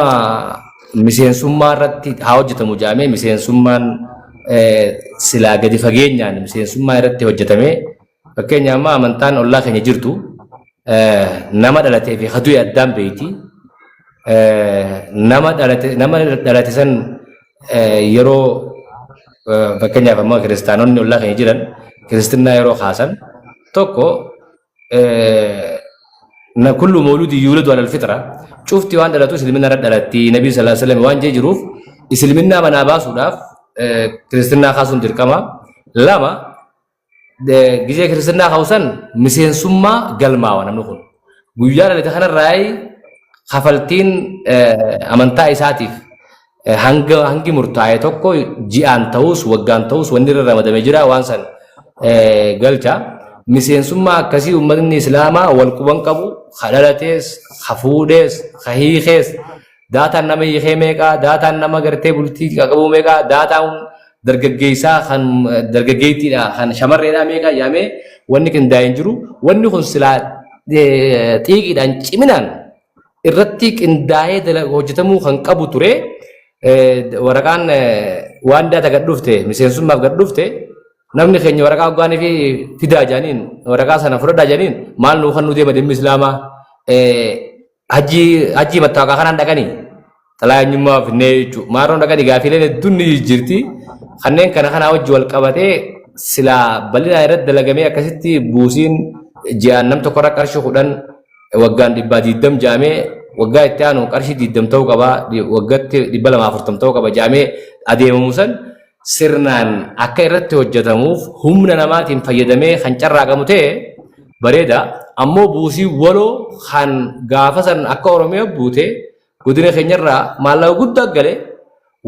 miseensummaa irratti haa hojjetamu jedhamee miseensummaan silaa gadi fageenyaan miseensummaa irratti hojjetamee fakkeenya amma amantaan ollaa keenya jirtu nama dhalatee fi hadu'e addaan beeyti. Nama dhalate nama dhalate san yeroo fakkeenyaaf amma kiristaanonni ollaa keenya jiran kiristinnaa yeroo kaasan tokko na kullu mawludi yuuladu alal fitra cufti waan dhalatu isliminnaa irra dhalatti nabii sallallahu alaihi wasallam waan jee jiruuf isliminnaa manaa baasuudhaaf kiristinnaa kaasuun dirqama lama gizee kiristinnaa kaawusan miseensummaa galmaawa namni kun guyyaa dhalate kanarraa kafaltiin amantaa isaatiif hanga hangi murtaa'e tokko ji'aan ta'us waggaan ta'us wanni irra ramadame jira waan san galcha. Miseensummaa akkasii uummatni Islaamaa wal quban qabu ka dhalatees ka fuudhees ka hiikees daataan nama hiikee meeqaa daataan nama gartee bultii qabuu meeqaa daataan dargaggeessaa kan dargaggeettiidha kan shamarreedhaa meeqaa jedhamee wanni qindaa'e hin jiru. Wanni kun silaa xiiqiidhaan ciminaan irratti qindaa'ee hojjetamuu kan qabu ture. Waraqaan waan daata gad dhufte miseensummaaf gad dhufte namni keenya waraqaa hoggaanii fi fidaa jedhaniin waraqaa sana fudhadhaa jedhaniin maal nuu kan nu deema dhimmi islaamaa hajjii mattaaqaa kanaan dhaqanii xalaa eenyummaa finnee jechuudha. Maarroon dhaqanii gaafiileen hedduun ni jijjiirti. Kanneen kana kanaa wajji wal qabatee silaa bal'inaan irratti dalagamee akkasitti buusiin ji'aan nam tokkorra qarshii 10 waggaan 120 jaamee waggaa itti aanu qarshii 20 ta'uu qaba, waggaatti 240 ta'uu qaba jedhamee adeemamu san sirnaan akka irratti hojjetamuuf humna namaatiin fayyadamee kan carraaqamu ta'e bareeda. Ammoo buusii waloo kan gaafa san akka Oromiyaa buute godina keenyarraa maallaqa guddaa gale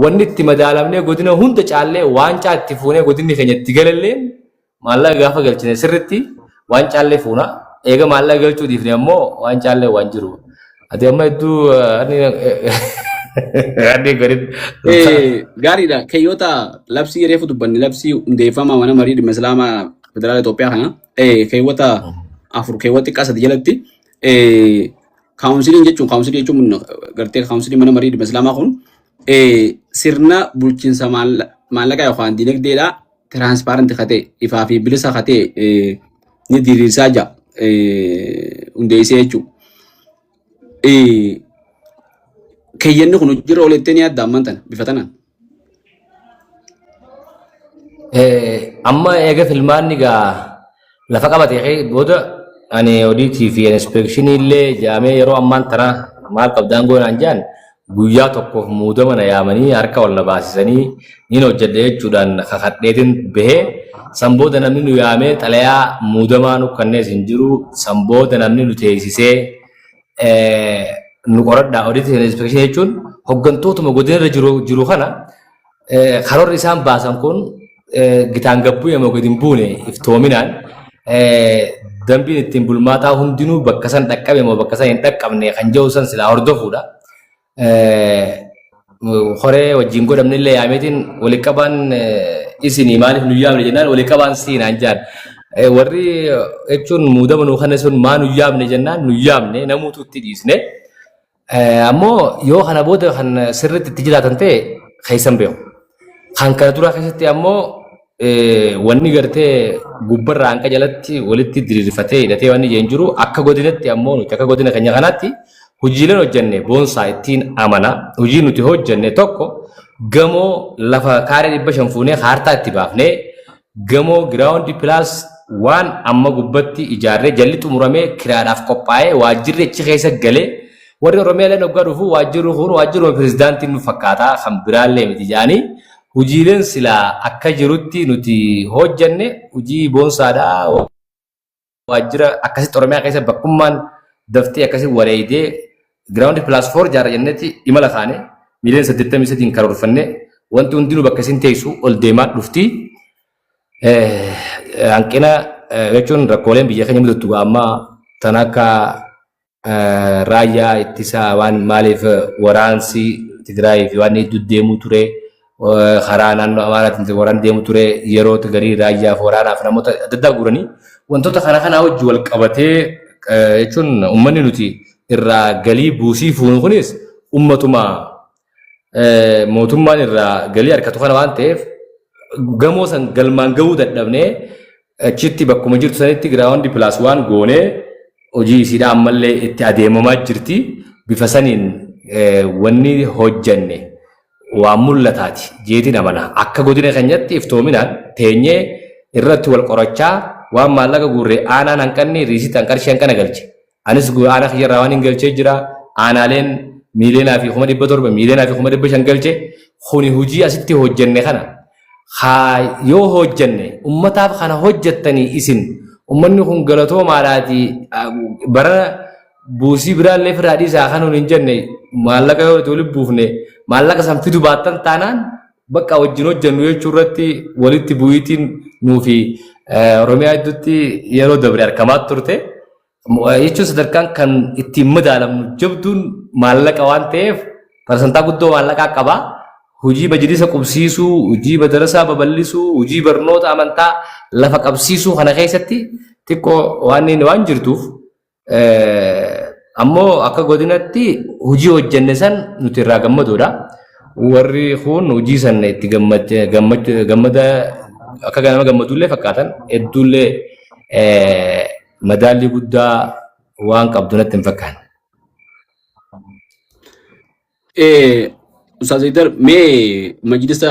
wanni itti madaalamnee godina hunda caallee waancaa itti fuunee godinni keenya itti galallee maallaqa gaafa galchine sirritti waan caallee fuuna. Eega maallaqa galchuu dhiifne ammoo waan caallee waan jiru. Ati amma hedduu ani gadi. Gaariidha. Keeyyoota labsii reefu dubbanne labsii hundeeffama mana marii dhimma Islaamaa Federaala Itoophiyaa kana keewwata 4 keewwata xiqqaa 3 jalatti kaawunsiliin jechuun kaawunsilii jechuun gartee kaawunsilii mana marii dhimma Islaamaa kun sirna bulchiinsa maallaqaa yookaan dinagdeedhaa tiraanspaarenti ka ta'e ifaa fi bilisa ka ta'e ni diriirsaa jira hundeessee jechuudha. Keeyyanni kun hojiirra oolettee ni yaadda ammaan tana bifa tanaan. Amma eega filmaanni gaa lafa qabate booda ani odiitii fi inspeekshinii illee jaamee yeroo ammaan tana maal qabdaan goonaan jaan guyyaa tokkoof muudama na yaamanii harka ol na baasisanii niin hojjedha jechuudhaan kakadheetiin bahee san booda namni nu yaamee xalayaa muudamaa nu kannees hin jiru san booda namni nu teessisee nu qoradhaa odiitii fi inspeekshinii jechuun hoggantootuma godina irra jiru kana karoorri isaan baasan kun gitaan gad bu'e moo gad hin buune iftoominaan dambiin ittiin bulmaataa hundinuu bakka san dhaqqabe moo bakka san hin dhaqqabne kan jedhu san silaa hordofuudha. Horee wajjin godhamne illee yaameetiin walitti qabaan isinii maaliif nu yaamne jennaan walitti qabaan siinaan jaan. Warri jechuun muudama nuu kana sun maa nu yaamne jennaan nu yaamne namuutu itti dhiisne. Ammoo yoo kana booda kan sirriitti itti jiraatan ta'e keessan beeku. Kan kana duraa keessatti ammoo wanni gartee gubbarraa hanqa jalatti walitti diriirfatee hidhatee wanni jeen jiru akka godinatti ammoo nuti akka godina keenya kanaatti hojiileen hojjenne boonsaa ittiin amana. Hojii nuti hojjenne tokko gamoo lafa kaaree 500 fuunee kaartaa itti baafnee gamoo giraawundi pilaas waan amma gubbatti ijaarree jalli xumuramee kiraadhaaf qophaa'ee waajjirri achi keessa galee warri Oromiyaa illee hoggaa dhufu waajjirri kun waajjiruma pirezidaantiin nu fakkaataa kan biraallee miti jedhanii hojiileen silaa akka jirutti nuti hojjenne hojii boonsaadha. Waajjira akkasitti Oromiyaa keessa bakkummaan daftee akkasii wareeydee giraawundi pilaas 4 jaarra jennetti imala kaane miiliyoona 83 karoorfanne wanti hundinuu bakka isin teessu ol deemaa dhufti. Hanqina jechuun rakkooleen biyya keenya mudattu ammaa tan akka raayyaa ittisaa waan maaliif waraansi Tigraayii fi waan hedduu deemuu ture karaa naannoo Amaaraatiin waraan deemu ture yeroo garii raayyaaf waraanaaf namoota adda addaa guuranii wantoota kana kanaa wajji wal qabatee jechuun uummanni nuti irraa galii buusii fuunu kunis uummatuma mootummaan irraa galii argatu kana waan ta'eef gamoo san galmaan gahuu dadhabnee achitti bakkuma jirtu sanitti giraawundi pilaas waan goonee hojii isiidha ammallee itti adeemamaa jirti. Bifa saniin wanni hojjanne waan mul'ataati jeetiin amana. Akka godina keenyatti iftoominaan teenyee irratti wal qorachaa waan maallaqa guurre aanaan hanqanni riisitaan qarshii hanqana galche. Anis aanaa kiyyarraa waan hin galchee jira. Aanaaleen miiliyoonaa fi 700,000 miiliyoonaa fi 500,000 galche. Kuni hojii asitti hojjenne kana haa yoo hojjenne ummataaf kana hojjettanii isin ummanni kun galatoomaadhaati barana buusii biraallee firaa dhiisaa kanuun hin jenne maallaqa yoo itti walitti buufne maallaqa san fidu baattan taanaan bakka wajjin hojjennu jechuu irratti walitti bu'iitiin nuu fi Oromiyaa gidduutti yeroo dabre argamaa turte. Jechuun sadarkaan kan ittiin madaalamnu jabduun maallaqa waan ta'eef parsantaa guddoo maallaqaa qaba. Hojii majlisa qubsiisuu, hojii madarasaa babal'isuu, hojii barnoota amantaa lafa qabsiisuu kana keessatti xiqqoo waan inni waan jirtuuf ammoo akka godinatti hojii hojjenne san nuti irraa gammadoodha. Warri kun hojii san itti gammada akka nama gammadullee fakkaatan hedduullee madaallii guddaa waan qabdu natti hin fakkaanne. Ustaaz Haydar mee majlisa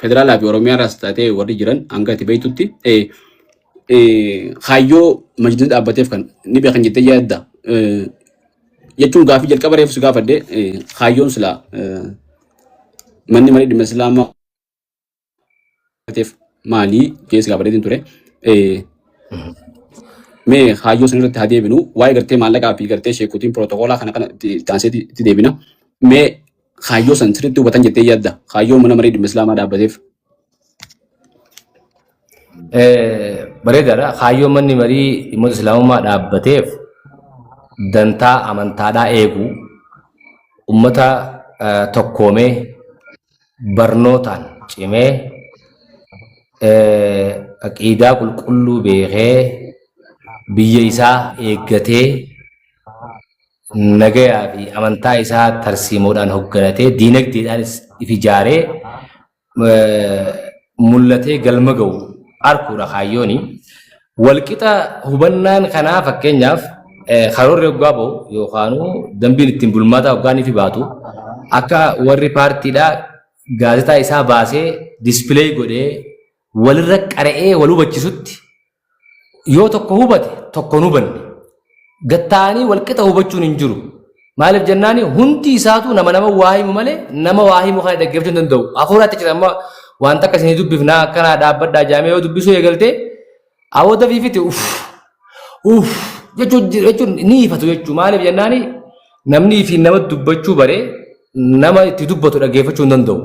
federaalaa fi Oromiyaa irraas taatee warri jiran hanga ati beektutti kaayyoo majlisni dhaabbateef kan ni beekan jettee yaadda. Jechuun gaafii jalqaba reefu si gaafadhe kaayyoon silaa manni marii dhimma Islaamaa ta'eef maali jee si gaafadheetiin ture. Mee kaayyoo san irratti haa deebinu. Waa'ee gartee maallaqaa fi gartee sheekotiin pirootokoolaa kana kana itti aansee itti deebina. Mee kaayyoo san sirriitti hubatan jettee yaadda? Kaayyoo mana marii dhimma Islaamaa dhaabbateef. Bareedaadha. Kaayyoon manni marii dhimmoota Islaamummaa dhaabbateef dantaa amantaadhaa eeguu, ummata tokkoomee barnootaan cimee aqiidaa qulqulluu beekee biyya isaa eeggatee nagayaa fi amantaa isaa tarsiimoodhaan hogganatee diinagdeedhaanis if ijaaree mul'atee galma ga'u arguudha kaayyooni. Walqixa hubannaan kanaa fakkeenyaaf karoorri hoggaa ba'u yookaan dambiin ittiin bulmaataa hoggaan ifi baatu akka warri paartiidhaa gaazexaa isaa baasee dispileey godhee walirra qara'ee wal hubachisutti yoo tokko hubate tokko hin hubanne. Gad taa'anii walqixa hubachuun hin jiru. Maaliif jennaani hundi isaatu nama nama waa himu malee nama waa himu kana dhaggeeffachuu hin danda'u. Hafuuraatti jira amma wanta akka isinii dubbifnaa akkanaa dhaabbadhaa jaamee yoo dubbisuu eegaltee awoo dafiifiti uff uff jechuun jechuun ni ifatu jechuudha. Maaliif jennaani namni fi nama dubbachuu bare nama itti dubbatu dhaggeeffachuu hin danda'u.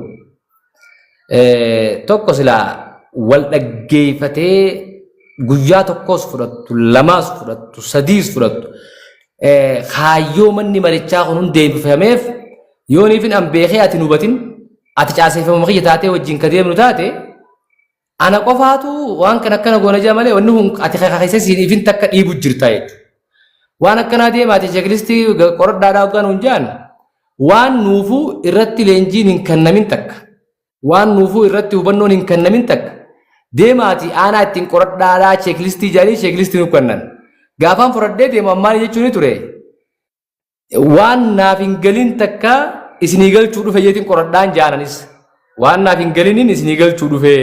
Tokko silaa wal dhaggeeffatee guyyaa tokkos fudhattu, lamaas fudhattu, sadiis fudhattu kaayyoo manni marichaa kun hundeeffameef yooniifin an beekee ati hin hubatin ati caaseeffamuma kiyya taatee wajjin ka deemnu taate ana qofaatu waan kana akkana goona jaa malee wanni kun ati keessa siin ifin takka dhiibu jirta jechuudha. Waan akkanaa deemaati cheeklistii qoradhaadhaa hoggaan hun jaan waan nuufuu irratti leenjiin hin kennamin takka waan nuufuu irratti hubannoon hin kennamin takka deemaati aanaa ittiin qoradhaadhaa cheeklistii jedhanii cheeklistii nu kennan. Gaafaan fudhadhee deemu ammaanii jechuun ni ture. Waan naaf hin galin takka isinii galchuu dhufe jeetiin qoradhaan jaananis. Waan naaf hin galiniin isinii galchuu dhufe.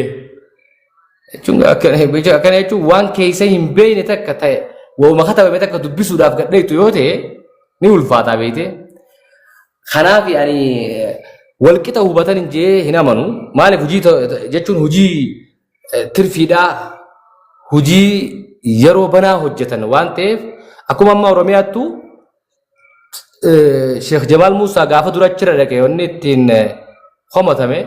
Jechuun akkana jechuun waan keessa hin beekne takka ta'e waa'uma katabame takka dubbisuudhaaf gadheettu yoo ta'e ni ulfaataa beekte. Kanaaf ani walqixa hubatan hin jee hin amanu. Maaliif hojii jechuun hojii tirfiidhaa hojii yeroo banaa hojjetan waan ta'eef akkuma amma Oromiyaattu Sheekh Jamaal Muusaa gaafa dura achirra dhaqe wanni ittiin komatame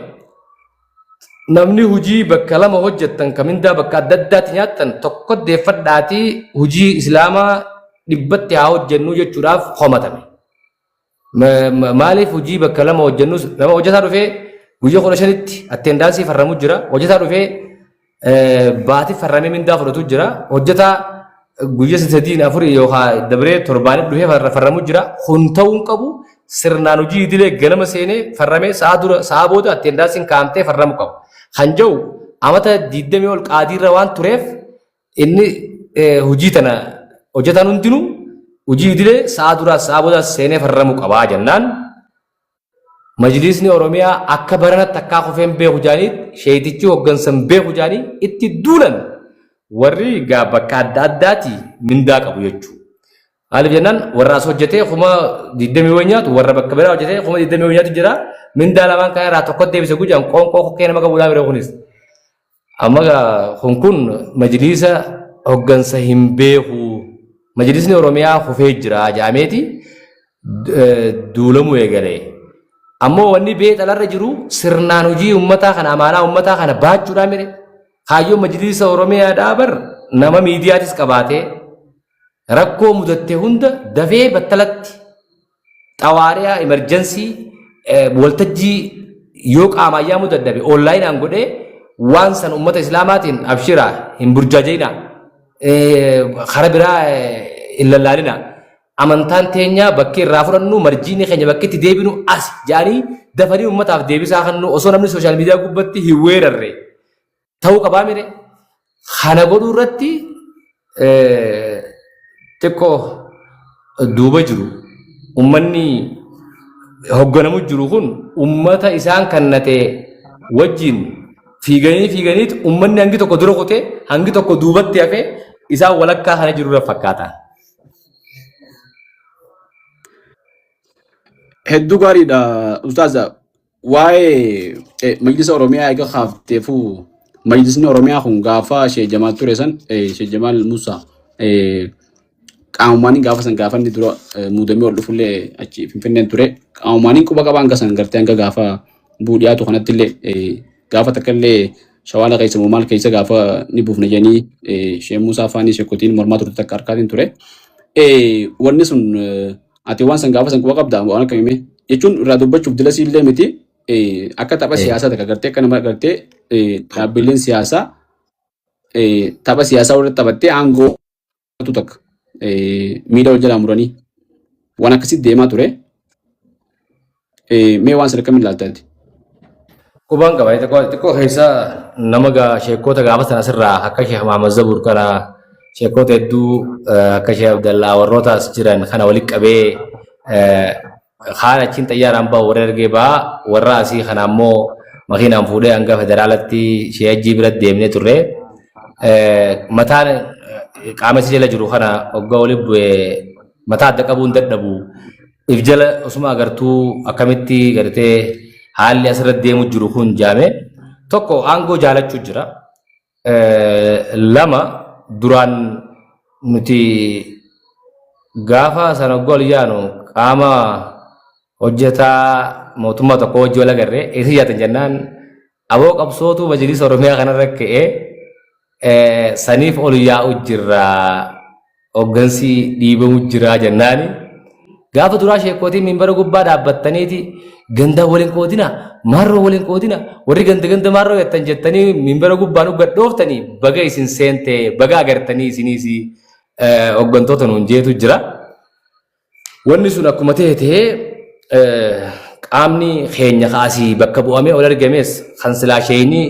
namni hojii bakka lama hojjettan ka mindaa bakka adda addaatti nyaattan tokko deeffadhaatii hojii Islaamaa dhibbatti haa hojjennu jechuudhaaf komatame. Maaliif hojii bakka lama hojjennus nama hojjetaa dhufee guyyaa 15tti attendaansii farramu jira. Hojjetaa dhufee baatii farramee mindaa fudhatu jira. Hojjetaa guyyaa sadiin afurii yookaan dabree torbaanii dhufee farramu jira. Kun ta'uu hin qabu. Sirnaan hojii idilee ganama seenee farramee sa'a dura sa'a booda attendaansiin kaa'amtee farramu qaba. Kan jedhu amata 20 ol qaadiirra waan tureef Inni hojii tana hojjetaan hundinuu hojii idilee sa'a duraas sa'a boodaas seenee farramu qabaa jennaan majliisni Oromiyaa akka baranatti akkaa kufeen beeku jaanii sheeytichi hoggansan beeku jaanii itti duulan warri gaa bakka adda addaati mindaa qabu jechuudha. Maaliif jennaan warra as hojjetee 20,000 wayi nyaatu warra bakka biraa hojjetee 20,000 wayi nyaatu jira mindaa lamaan kana irraa tokko deebise gujaan qoonqoo kokkee nama qabuudhaa bira kunis. Amma gaa kun kun majliisa hoggansa hin beeku. Majliisni Oromiyaa kufee jira jedhameeti duulamuu eegale. Ammoo wanni beexalarra jiru sirnaan hojii uummataa kana amaanaa uummataa kana baachuudhaa mire. Kaayyoon majliisa Oromiyaadhaa bar nama miidiyaatis qabaatee rakkoo mudatte hunda dafee battalatti xawaariyaa emerjensii waltajjii yoo qaamaan yaamuu dadhabe onlaayinaan godhee waan san ummata islaamaatiin abshiraa hin burjaaja'inaa kara biraa hin lallaalinaa amantaan teenya bakki irraa fudhannu marjiini keenya bakki itti deebinu as jedhanii dafanii ummataaf deebisaa kennu osoo namni sooshaal miidiyaa gubbatti hin weerarre ta'uu qabaa mire kana godhuu irratti xiqqoo duuba jiru ummanni hogganamu jiru kun ummata isaan kannate wajjin fiiganii fiiganiit ummanni hangi tokko dura kutee hangi tokko duubatti hafee isaan walakkaa kana jiru irra fakkaata. Hedduu gaariidha ustaaza. Waa'ee Majlisa Oromiyaa eega kaafteefuu Majlisni Oromiyaa kun gaafa Sheek Jamaal ture san Sheek Jamaal Musaa qaamumaaniin gaafa san gaafa inni dura muudamee ol dhufullee achi Finfinneen ture qaamumaaniin quba qabaa hanga san gartee hanga gaafa buu dhiyaatu kanatti illee gaafa takka illee shawaala keessa moo maal keessa gaafa ni buufna jedhanii Sheek Musaa faanii sheekotiin mormaa turte takka harkaatiin ture. Wanni sun Ati waan san gaafa san quba qabda waan akka hime jechuun irraa dubbachuuf dila siillee miti akka tapha siyaasaa takka gartee akka nama gartee dhaabbileen siyaasaa tapha siyaasaa warra taphattee aangoo takka miila wal jalaa muranii waan akkasitti deemaa ture. Mee waan sana akkamiin ilaalta ati? Qubaan qaba. Xiqqoo xiqqoo keessa nama sheekkoota gaafa sana asirraa akka Sheekh Mahammad Zabuur kana sheekkoota hedduu akka Sheekh Abdallaa warroota as jiran kana walitti qabee kaan achiin xayyaaraan bahu warra ergee ba'a warra asii kana ammoo makiinaan fuudhee hanga federaalatti Sheekh Hajjii bira deemnee turre. Mataan qaama isa jala jiru kana hoggaa walitti bu'ee mataa adda qabuun dadhabu. If jala osuma agartuu akkamitti gartee haalli asirra deemu jiru kun jaame tokko aangoo jaalachuu jira. Lama duraan nuti gaafa sana gol yaanu qaama hojjetaa mootummaa tokko wajji wal agarre eessa jaatan jennaan aboo qabsootu majlisa Oromiyaa kanarra ka'ee saniif ol yaa'u jirra hoggansi dhiibamu jira jennaani. Gaafa duraa sheekootiin minbara gubbaa dhaabbattaniiti ganda waliin qoodina maarroo waliin qoodina warri ganda ganda maarroo jettan jettanii minbara gubbaa nu gadhooftanii baga isin seente baga agartanii isiniis hoggantoota nuun jeetu jira. Wanni sun akkuma ta'e ta'ee qaamni keenya kaasii bakka bu'amee ol argames kan silaa sheeyni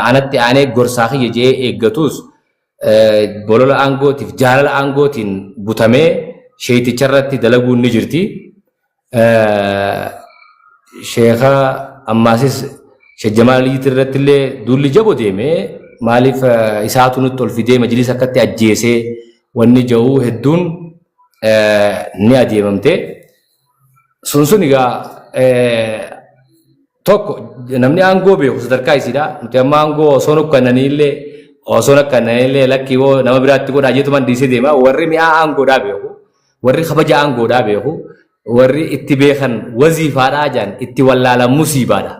anatti aanee gorsaa kiyya je'ee eeggatus bolola aangootiif jaalala aangootiin butamee sheeyticha irratti dalaguun ni jirti. Sheeka ammaasis Sheek Jamaal Aliyyiti irratti illee duulli jabo deeme maaliif isaatu nutti ol fidee majliisa akkatti ajjeesee wanni ja'u hedduun ni adeemamte. Sun sun egaa tokko namni aangoo beeku sadarkaa isiidha. Nuti amma aangoo osoo nu kennanii illee osoo nu kennanii illee lakkii hoo nama biraatti godhaa jeetumaan dhiisee deema. Warri mi'aa aangoodhaa beeku, warri kabaja aangoodhaa beeku, warri itti beekan waziifaadhaa jedhan itti wallaalan musiibaadha.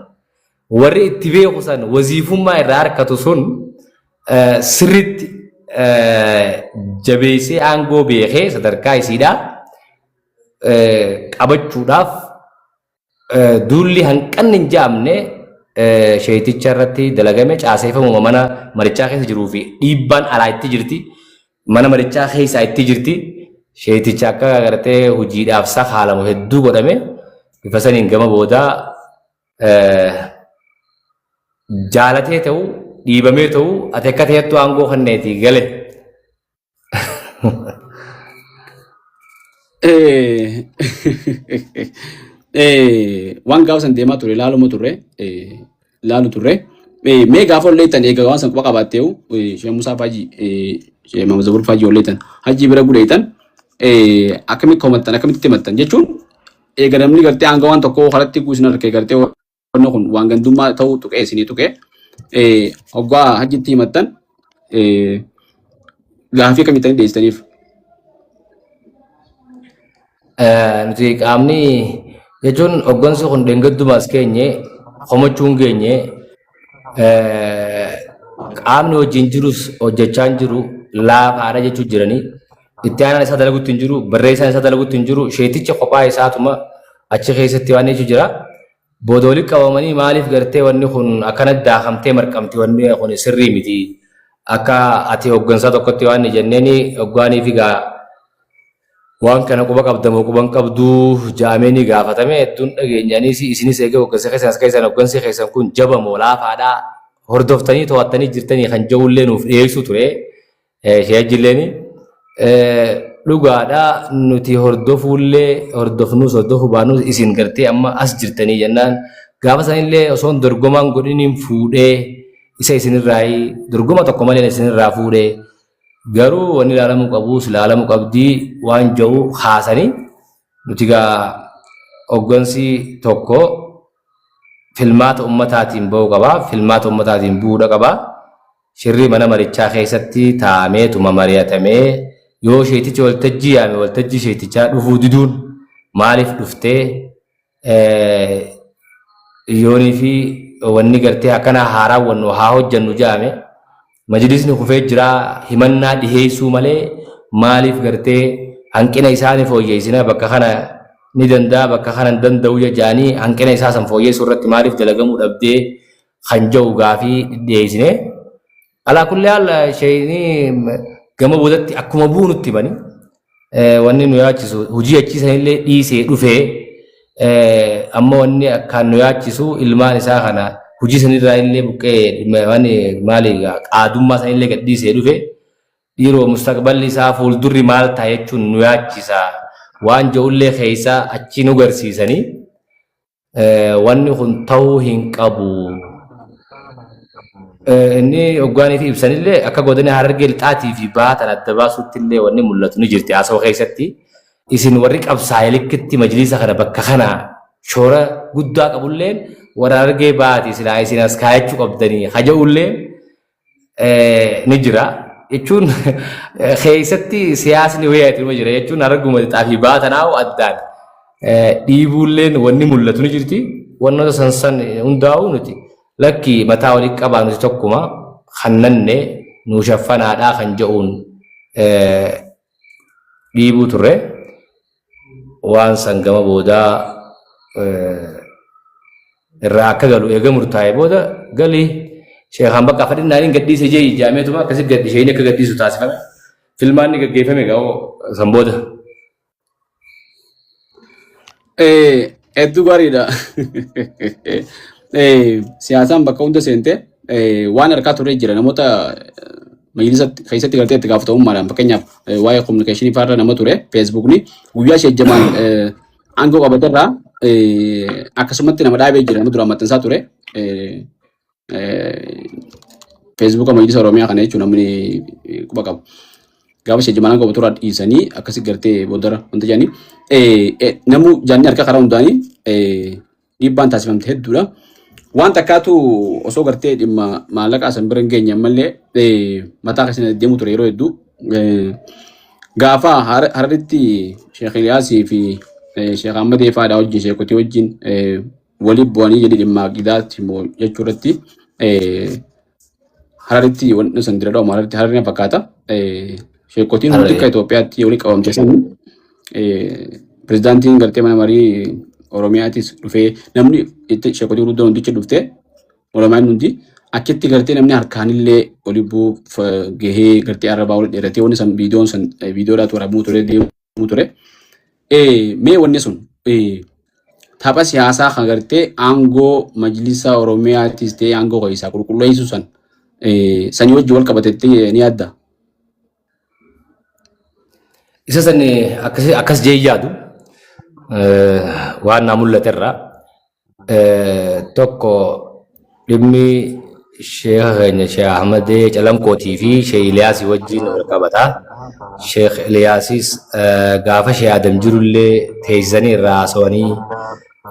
Warri itti beeku san waziifummaa irraa harkatu sun sirriitti jabeessee aangoo beekee sadarkaa isiidhaa qabachuudhaaf duulli hanqanni hin ja'amne sheeyticha irratti dalagame caaseeffamuma mana marichaa keessa jiruu fi dhiibbaan alaa itti jirti. Mana marichaa keessaa itti jirti. Sheeyticha akka agartee hojiidhaaf sakaalamu hedduu godhame bifa saniin gama boodaa jaalatee ta'u dhiibamee ta'u ati akka ta'ettu aangoo kenneeti gale. Waan gaafa san deemaa ture ilaaluma turre ilaalu turre. Mee gaafa ol leettan eega waan san quba qabaatteewu Sheekh Musaa Faajii Sheekh Mahamad Zabuur Faajii ol leettan hajjii bira guleettan akkamitti komattan akkamitti himattan jechuun eega namni gartee hanga waan tokkoo karatti guusin harkee gartee wanni kun waan gandummaa ta'uu tuqee isinii tuqee hoggaa hajjitti himattan gaafii akkamitti dhiyeessitaniif? Nuti qaamni jechuun hoggansi kun dheengaddumaas keenye komachuun geenye qaamni wajjin jirus hojjechaa hin jiru laafaadha jechuu jiranii itti aanaan isaa dalagutti hin jiru barreessaan isaa dalagutti hin jiru sheeticha kophaa isaatuma achi keessatti waan jechuu jira. Booda walitti qabamanii maaliif gartee wanni kun akkanatti daakamtee marqamti wanni kun sirrii miti akka ati hoggansaa tokkotti waan jenneeni hoggaanii fi gaa waan kana quba qabda moo quba hin qabduu ja'amee ni gaafatame hedduun dhageenyaniis isinis eegee hoggansa keessan as keessan hoggansi keessan kun jaba moo laafaadha hordoftanii to'attanii jirtanii kan ja'ullee nuuf dhiyeessuu ture sheejjilleen dhugaadha nuti hordofuullee hordofnuus hordofuu baanus isin gartee amma as jirtanii jennaan gaafa sanillee osoon dorgomaan godhiniin fuudhee isa isinirraa dorgoma tokko malee isinirraa fuudhee Garuu wanni ilaalamuu qabus ilaalamuu qabdii waan ja'u kaasanii nuti gaa Hoggansi tokko filmaata ummataatiin ba'uu qaba. Filmaata ummataatiin bu'uudha qaba. Shirri mana marichaa keessatti taa'ameetuma mari'atamee yoo sheektichi waltajjii yaame waltajjii sheektichaa dhufuu diduun maaliif dhuftee yoonii fi wanni gartee akkanaa haa raawwannu haa hojjannu jedhame majlisni kufee jira himannaa dhiheessuu malee maaliif gartee hanqina isaanii fooyyeessina bakka kana ni danda'a bakka kana hin danda'u jedhanii hanqina isaa san fooyyeessuu irratti maaliif dalagamuu dhabdee kan jedhu gaafii dhiheessine. Alaa kulli haal sheeyni gama boodatti akkuma bu'u nutti himani. Wanni nu yaachisu hojii achii sanillee dhiisee dhufee amma wanni akkaan nu yaachisu ilmaan isaa kana hojii sanirraa illee buqqee wanni maali qaadummaa sanillee gad dhiisee dhufe dhiiroo mustaqballi isaa fuuldurri maal ta'a jechuun nu yaachisa waan jedhullee keessa achi nu garsiisanii Wanni kun ta'uu hin qabu. Inni hoggaanii fi ibsanillee akka godina Harargee lixaatii fi bahaa tan adda baasuutti illee wanni mul'atu ni jirti haasawaa keessatti. Isin warri qabsaa'e likkitti majliisa kana bakka kana shoora guddaa qabulleen warra Harargee bahaati silaa isin as kaayachuu qabdanii haja'ullee ni jira. Jechuun keessatti siyaasni wayiitu jira jechuun Hararguma lixaa fi bahaa tanaa addaan dhiibuulleen wanni mul'atu ni jirti. Wannoota san san hundaa'u nuti lakki mataa walii qabaa nuti tokkuma kannanne nuu shaffanaadhaa kan jedhuun dhiibuu turre. Waan san gama boodaa irraa akka galu eega murtaa'e booda gali sheekaan bakka fadhinnaaniin gadhiise jee ijaameetuma akkasi gadhi isheen akka gadhiisu taasifame. Filmaanni gaggeeffame ga'oo san booda. Hedduu gaariidha. Siyaasaan bakka hunda seente waan harkaa turee jira namoota majlisa keessatti gartee itti gaafatamummaadhaan fakkeenyaaf waa'ee kominikeeshinii fa'aarra nama ture feesbuukni guyyaa ishee jamaan aangoo qabaterraa akkasumatti nama dhaabee jira nama duraan maxxansaa ture. Feesbuuka Majlisa Oromiyaa kana jechuun namni quba qabu. Gaafa ishee jimaan qabu turaa dhiisanii akkasi gartee boodara wanta jedhanii namuu jaanni harka karaa hundaanii dhiibbaan taasifamte hedduudha. Waan takkaatu osoo gartee dhimma maallaqaa san bira hin geenye ammallee mataa keessa deemu ture yeroo hedduu. Gaafa Hararitti Sheekh Iliyaasii fi Sheekh Ahmadee fa'aadhaa wajjin sheekotii wajjin waliin bu'anii jedhi dhimma aqidaatti immoo jechuu irratti Hararitti wanti san dira dhawma Hararitti Harari na fakkaata. Sheekotiin hundi akka Itoophiyaatti waliin qabamte san pirezidaantiin gartee mana marii Oromiyaatis dhufee namni itti sheekotii gurguddoon hundichi dhuftee Oromaan hundi achitti gartee namni harkaanillee oli bu'uuf gahee gartee arrabaa wal dheeratee wanni san viidiyoon san viidiyoodhaatu waraabamuu ture deemuu ture. Mee wanni sun tapha siyaasaa kan gartee aangoo majlisa Oromiyaatis ta'ee aangoo keessaa qulqulleessuu san sanii wajjin wal qabatetti ni yaadda. Isa san akkas jee yaadu waan naa mul'ate irraa Tokko dhimmi sheeka keenya Sheekh Ahmadee Calanqootii fi Sheekh Iliyaasii wajjin wal qabata. Sheekh Iliyaasis gaafa Sheekh Adam jirullee teessisanii irraa haasawanii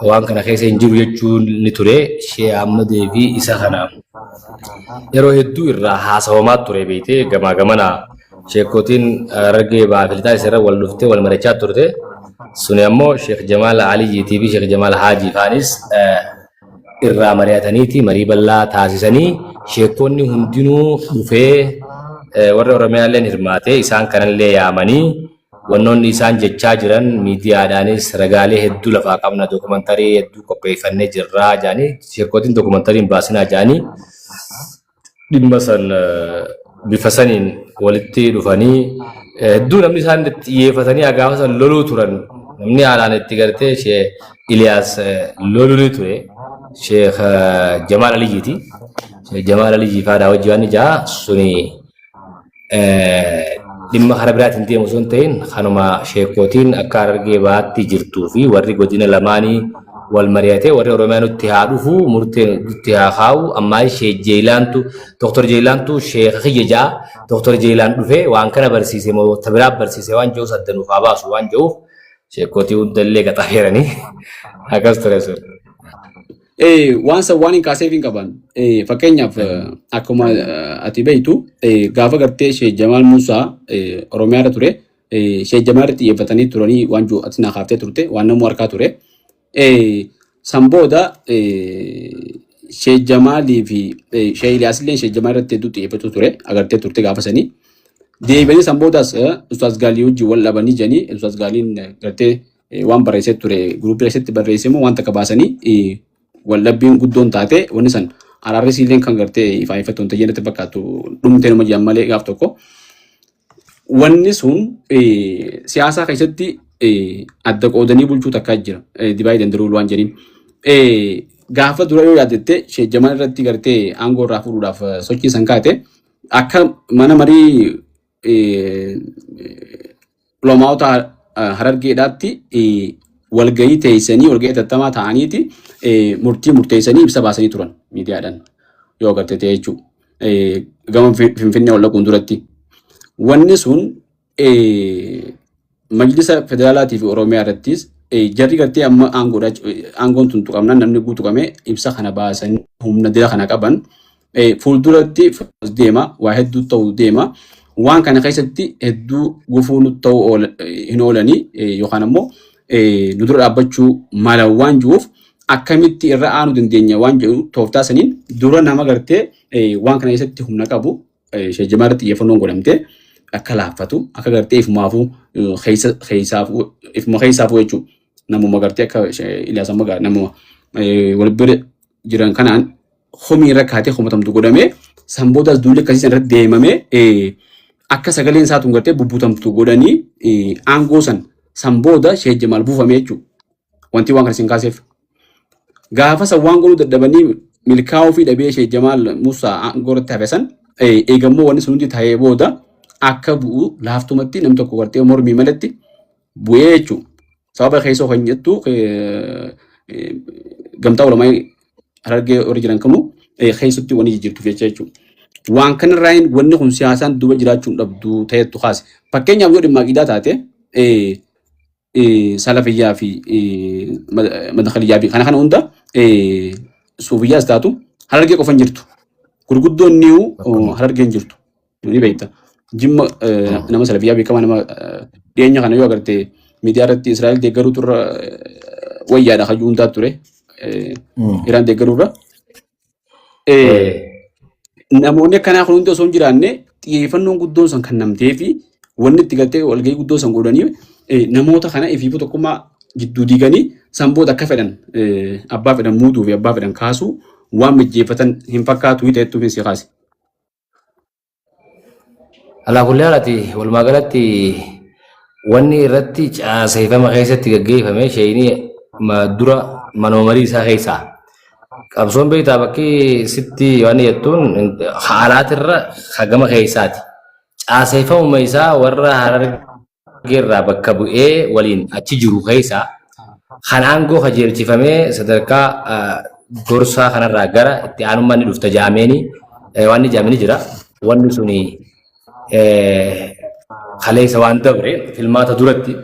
waan kana keessa hin jiru jechuun ni ture. Sheekh Ahmadee fi isa kana yeroo hedduu irraa haasawamaa ture beektee gamaa gamana sheekotiin Harargee bahaa fi lixaa isarra wal dhuftee wal mari'achaa turte. Suni ammoo Sheekh Jamaal Aliyyiitii fi Sheekh Jamaal Haajii faanis irraa mari'ataniiti marii bal'aa taasisanii sheekonni hundinuu dhufee warri Oromiyaalleen hirmaatee isaan kanallee yaamanii wannoonni isaan jechaa jiran miidiyaadhaanis ragaalee hedduu lafaa qabna dookumantarii hedduu qopheeffannee jirraa jedhanii sheekotiin dookumantarii hin baasinaa jedhanii dhimma san bifa saniin walitti dhufanii hedduu namni isaan itti xiyyeeffatanii gaafa san loluu turan namni haalaan itti gartee Sheekh Iliyaas loluu ni ture Sheekh Jamaal Aliyyiiti. Sheekh Jamaal Aliyyii faadhaa wajji waan ijaa suni dhimma karaa biraatiin deemu osoo hin ta'in kanuma sheekootiin akka Harargee Bahaatti jirtuu fi warri godina lamaanii wal mari'atee warri Oromiyaa nutti haa dhufu murtee nutti haa kaa'u ammaa Sheek Jeeyilaantu Dooktor Jeeyilaantu sheeka kiyya ja'a Dooktor Jeeyilaan dhufee waan kana barsiise moo ta biraa barsiise waan jiruus adda nuuf haa baasu waan jiruuf sheekootii hundallee qaxareeranii Akkas ture sun. Waan san waan hin kaaseef hin qaban. Fakkeenyaaf akkuma ati beektu gaafa gartee Sheek Jamaal Muusaa Oromiyaa irra ture, Sheek Jamaal irratti xiyyeeffatanii turanii waan jiru ati naa kaaftee turte, waan namuu harkaa ture. San booda Sheek Jamaalii fi Sheek Iliyaas illee Sheek Jamaal irratti hedduu xiyyeeffachuu ture, agartee turte gaafa sanii. Deebi'anii san boodaas Ustaaz Gaalii wajjin wal dhabanii jedhanii, Ustaaz Gaaliin gartee waan barreessee ture guruupii keessatti barreessee immoo waan takka baasanii wal dhabbiin guddoon taate. Wanni san araarri siilleen kan gartee ifaan ifatti wanta jennatti fakkaatu dhumtee nama jedhan malee gaaf tokko. Wanni sun siyaasaa keessatti adda qoodanii bulchuu takkaa jira. Divide and rule waan jedhaniin. Gaafa dura yoo yaadatte, Sheek Jamaal irratti gartee aangoo irraa fuudhuudhaaf sochii san kaate, akka mana marii ulamaa'ota Harargeedhaatti walgahii teessanii, walgahii tattamaa ta'aniiti murtii murteessanii ibsa baasanii turan miidiyaadhaan yoo agarte ta'e jechuudha. Gama Finfinnee ol dhaquun duratti. Wanni sun majlisa federaalaatii fi Oromiyaa irrattis jarri gartee amma aangoodha, aangoon tun tuqamnaan namni guutuqamee ibsa kana baasanii humna dira kana qaban fuulduratti deema, waa hedduu ta'uu deema. Waan kana keessatti hedduu gufuu nu ta'uu hin oolanii yookaan ammoo nu dura dhaabbachuu mala waan jiruuf, akkamitti irra aanuu dandeenya waan jedhu tooftaa saniin dura nama gartee waan kana keessatti humna qabu Sheek Jamaal irratti xiyyeeffannoon godhamtee akka laaffatu, akka gartee ifumaafuu keessa keessaafuu ifuma keessaafuu jechuudha. Namuma gartee akka Iliyaas amma namuma wal bira jiran kanaan komii irra kaatee komatamtu godhamee, san boodaas duulli akkasii san irratti deemamee akka sagaleen isaa tun gartee bubbutamtu godhanii aangoo san san booda Sheek Jamaal buufame jechuudha. Wanti waan kana isin kaaseef. Gaafa san waan godhuu dadhabanii milkaa'uu fi dhabee Sheek Jamaal Musaa aangoo irratti hafe san, eegammoo wanni sun hundi ta'ee booda akka bu'u laaftumatti namni tokko gartee mormii malatti bu'ee jechuudha. Sababa keessoo kan jettu gamtaa ulamaa Harargee warri jiran kamuu keessatti wanni jijjiirtuuf jecha jechuudha. Waan kanarraa wanni kun siyaasaan duuba jiraachuu hin dhabdu ta'ettu kaase. Fakkeenyaaf yoo dhimma aqiidaa taate, salafiyyaa fi madakhaliyyaa fi kana kana hunda, suufiyyaas taatu, Harargee qofan jirtu. Gurguddoon niiwu Harargeen jirtu. Ni beekta. Jimma nama salafiyyaa beekamaa, nama dhiyeenya kana yoo agarte miidiyaa irratti Israa'el deeggaruu turra wayyaadha hayyuu hundaa ture. Iraan deeggaruu irra. Namoonni akkanaa kun hundi osoo hin jiraanne, xiyyeeffannoon guddoon san kan namtee fi wanni itti galtee walgahii guddoo san godhanii namoota kana ifiifuu tokkummaa jidduu diiganii san booda akka fedhan abbaa fedhan muuduu fi abbaa fedhan kaasuu waan mijjeeffatan hin fakkaatu ta'ettuuf si kaase. Alaa kulli haalati, walumaa galatti wanni irratti caaseeffama keessatti gaggeeffame sheeyinii dura manuma marii isaa keessaa qabsoon beektaa bakki sitti waan jettuun haalaatirra hagama keessaati. Caaseeffamuma isaa warra Harargee irraa bakka bu'ee waliin achi jiru keessaa kan aangoo kajeelchifamee sadarkaa gorsaa kanarraa gara itti aanummaan ni dhufta jaameeni waan ni jaamini jira. Wanni suni kaleessa waan dabre filmaata duratti.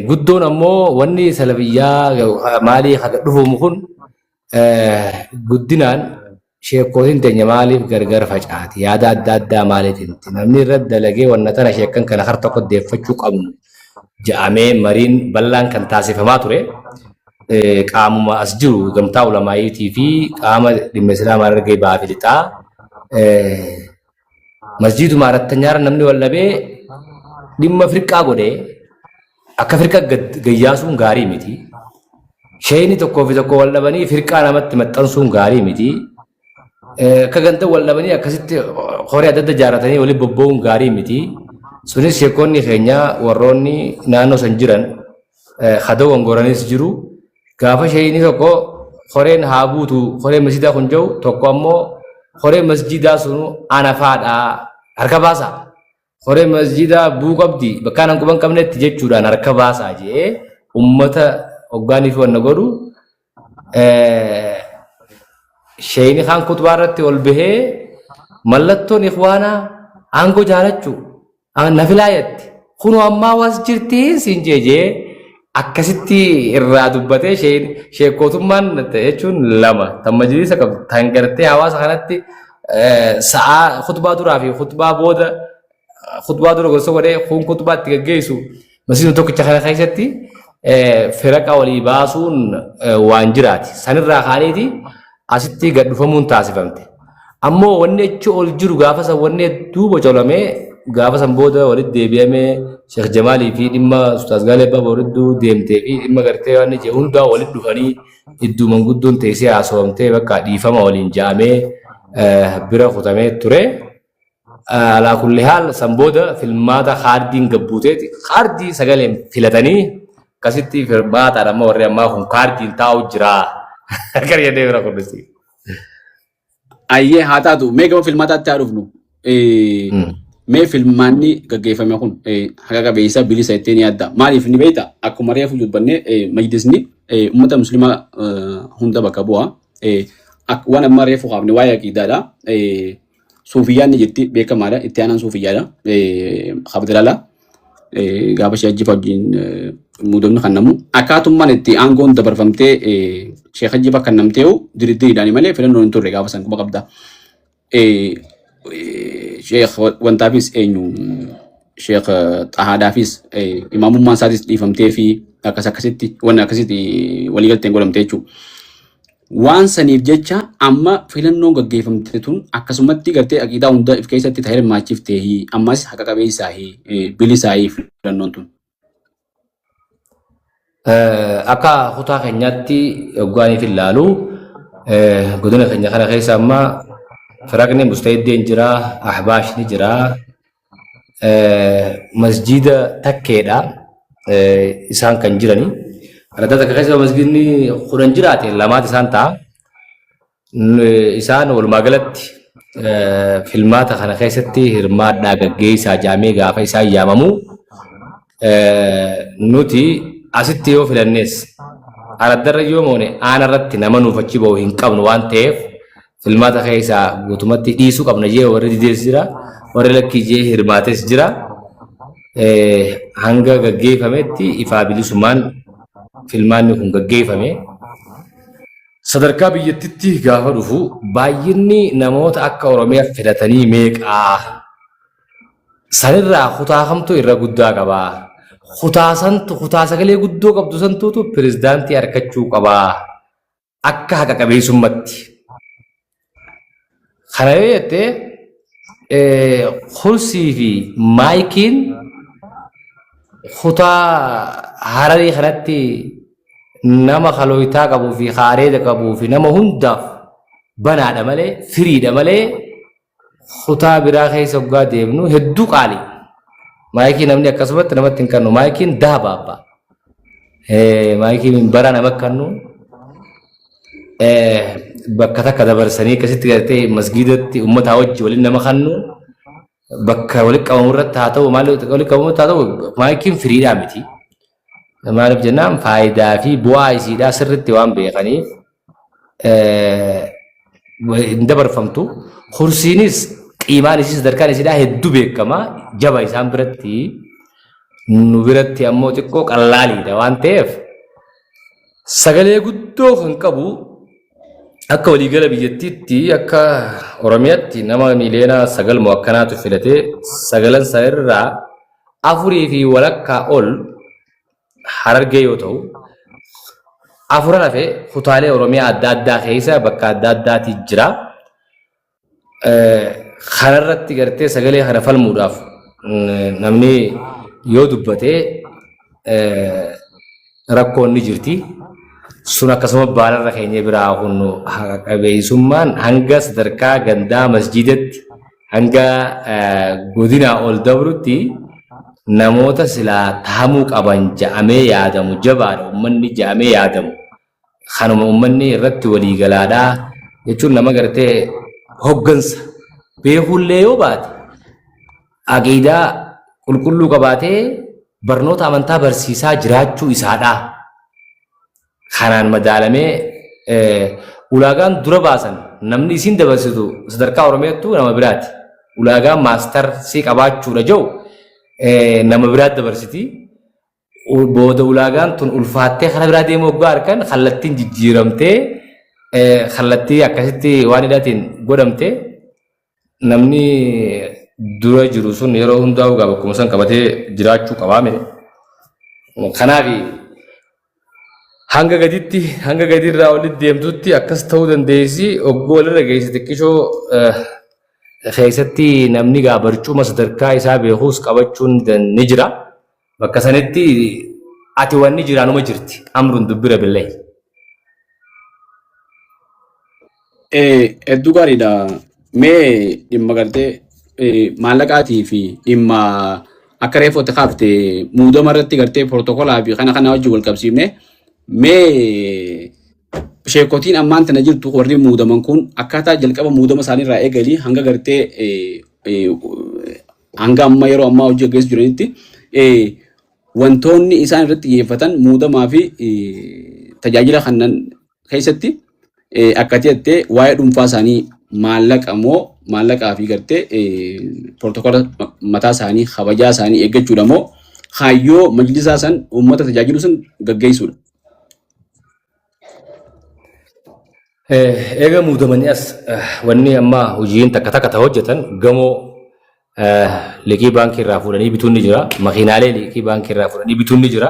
Guddoon ammoo wanni salafiyyaa maalii haga dhufumu kun guddinaan sheekkootiin teenya maaliif gargar facaati, yaada adda addaa maaliitiin namni irratti dalagee wanna tana sheekkan kana har tokko deeffachuu qabnu ja'amee mariin bal'aan kan taasifamaa ture. Qaamuma as jiru gamtaa ulamaayiitii fi qaama dhimma islaamaa Harargee bahaa fi lixaa masjiiduma arattanyaarra namni wal dhabee dhimma firqaa godhee akka firqa gayyaasuun gaarii miti. Sheeyni tokkoo fi tokko wal dhabanii firqaa namatti maxxansuun gaarii miti. Akka ganda wal dhabanii akkasitti horii adda adda ijaarratanii waliin bobba'uun gaarii miti. Sunis sheekonni keenya warroonni naannoo san jiran hadoo gongoranis jiru. Gaafa sheeyni tokko horeen haa buutu, horeen masjiidaa kun jiru tokko ammoo horeen masjiidaa sun ana faadha harka baasaa. Horeen masjiidaa buu qabdi bakka anan quban qabnetti jechuudhaan harka baasaa jee ummata hoggaanii fi wanna godhu, sheeyni kaan kutbaa irratti ol bahee mallattoon ikhwaanaa aangoo jaalachuu na filaayatti kunoo ammaa was jirtiin siin jee jee. Akkasitti irraa dubbatee sheekkootummaan jechuun lama tan majliisa qabdu tan gartee hawaasa kanatti sa'aa khutbaa duraa fi khutbaa booda khutbaa dura gorsa godhee kun khutbaa itti gaggeessu masjiiduma tokkicha kana keessatti firaqa walii baasuun waan jiraati. Sanirraa kaaniiti asitti gad dhufamuun taasifamte. Ammoo wanni achi ol jiru gaafa san wanni hedduu bocolamee gaafa san booda walitti deebi'amee Sheekh Jamaalii fi dhimma Ustaaz Gaalee Abbaa Booridduu deemtee fi dhimma gartee waan jee hundaa walitti dhufanii iddoo manguddoon teessee haasawamtee bakka dhiifama waliin ja'amee bira kutamee ture. Alaa kulli haal san booda filmaata kaardiin gabbuuteeti kaardii sagaleen filatanii akkasitti filmaataan amma warri ammaa kun kaardiin taa'u jira. Akka jennee bira kunuunsi. Ayyee haa taatu mee gama filmaataatti haa dhufnu. Mee filmaanni gaggeeffame kun haqa qabeessa bilisa jettee ni yaadda. Maaliif ni beekta akkuma reefu dubbanne majlisni uummata musliimaa hunda bakka bu'a. Waan amma reefu kaafne waa'ee aqiidaadha. Suufiyyaan ni jirti beekamaadha itti aanaan suufiyyaadha. Kabdalala gaafa ishee ajjifa wajjin muudamni kennamu. Akkaatummaan itti aangoon dabarfamtee sheekh ajjifa kennamteehu diriddiriidhaan malee filannoon hin turre gaafa san quba qabda. Sheekh wantaafis eenyu sheekh xahaadhaafis imaamummaan isaatis dhiifamtee fi akkas akkasitti wanni akkasitti waliigalteen godhamte jechuudha. Waan saniif jecha amma filannoon gaggeeffamte tun akkasumatti gartee aqiidaa hunda if keessatti ta hirmaachifteehi ammas haqa qabeessaahi bilisaahi filannoon tun. Akka kutaa keenyaatti hoggaaniif ilaalu godina keenya kana keessa amma firaqni mustahiddeen jira, ahbaashni jira, masjiida takkeedha isaan kan jirani. Araddaa takka keessa masjiidni 10 jiraate lamaat isaan ta'a. Isaan walumaa galatti filmaata kana keessatti hirmaadhaa gaggeessaa jaamee gaafa isaan yaamamu nuti asitti yoo filannes araddarra yoo moone aanarratti nama nuuf achi bahu hin qabnu waan ta'eef Filmaata keessaa guutumatti dhiisuu qabna jee warri didees jira, warri lakkii jee hirmaates jira. Hanga gaggeeffametti ifaa bilisummaan filmaanni kun gaggeeffame. Sadarkaa biyyattitti gaafa dhufu baay'inni namoota akka Oromiyaa filatanii meeqaa? Sanirraa kutaa kamtu irra guddaa qabaa? Kutaa santu kutaa sagalee guddoo qabdu santuutu pirezidaantii harkachuu qabaa? Akka haqa qabeessummatti. Kana yoo jette kursii fi maayikiin kutaa Hararii kanatti nama kalooytaa qabuu fi kaareeda qabuu fi nama hundaaf banaadha malee firiidha malee kutaa biraa keessa hoggaa deemnu hedduu qaali. Maayikii namni akkasumatti namatti hin kennu. Maayikiin dahaba abbaa. Maayikii minbara nama kennu. Bakka takka dabarsanii akkasitti gartee masgiidatti uummataa wajji waliin nama kennu. Bakka walitti qabamu irratti haa ta'u maal walitti qabamu irratti haa ta'u maayikiin firiidhaa miti. Maaliif jennaan faayidaa fi bu'aa isiidhaa sirriitti waan beekaniif hin dabarfamtu. Kursiinis qiimaan isii sadarkaan isiidhaa hedduu beekama. Jaba isaan biratti nu biratti ammoo xiqqoo qallaaliidha waan ta'eef sagalee guddoo kan qabu akka waliigala biyyattiitti akka Oromiyaatti nama miiliyoona 9 moo akkanaatu filatee sagalan sana irraa afurii fi walakkaa ol Harargee yoo ta'u, afuran hafe kutaalee Oromiyaa adda addaa keessa bakka adda addaati jira. Kanarratti gartee sagalee kana falmuudhaaf namni yoo dubbate rakkoon ni jirti. Sun akkasuma baalarra keenya biraa kun haqa qabeessummaan hanga sadarkaa gandaa masjiidatti hanga godinaa ol dabrutti namoota silaa tahamuu qaban ja'amee yaadamu jabaadha ummanni ja'amee yaadamu kanuma ummanni irratti walii galaadha jechuun nama gartee hoggansa beekuullee yoo baate aqiidaa qulqulluu qabaatee barnoota amantaa barsiisaa jiraachuu isaadha. Kanaan madaalamee ulaagaan dura baasan namni isiin dabarsitu sadarkaa Oromiyaattuu nama biraati. Ulaagaan maastarsii qabaachuudha jiru nama biraatti dabarsiti. Booda ulaagaan tun ulfaattee karaa biraa deemuu hoggaa argan kallattiin jijjiiramtee kallattii akkasitti waan hidhaatiin godhamte namni dura jiru sun yeroo hundaa egaa bakkuma san qabatee jiraachuu qabaa mire. Kanaaf hanga gaditti hanga gadiirraa olitti deemtutti akkas ta'uu dandeessi ogguu walirra geesse xiqqishoo keessatti namni gaa barcuma sadarkaa isaa beekuus qabachuun ni jira. Bakka sanitti ati wanni jiraanuma jirti. Amrun dubbira billahi. Hedduu gaariidha. Mee dhimma gartee maallaqaatii fi dhimma akka reefu itti kaafte muudama irratti gartee pirootokolaa fi kana kana wajjin wal qabsiifne mee sheekotiin ammaan tana jirtu warri muudaman kun akkaataa jalqaba muudama isaanii irraa eegalii hanga gartee hanga amma yeroo ammaa hojii gaggeessu jiranitti wantoonni isaan irratti xiyyeeffatan muudamaa fi tajaajila kannan keessatti akka jettee waa'ee dhuunfaa isaanii maallaqa moo maallaqaa fi gartee pirootokola mataa isaanii kabajaa isaanii eeggachuudha moo kaayyoo majlisaa san uummata tajaajilu san gaggeessuudha. Eega muudamanii as wanni amma hojiin takka takka ta hojjetan gamoo liqii baankii irraa fuudhanii bituun ni jira. Makiinaalee liqii baankii irraa fuudhanii bituun ni jira.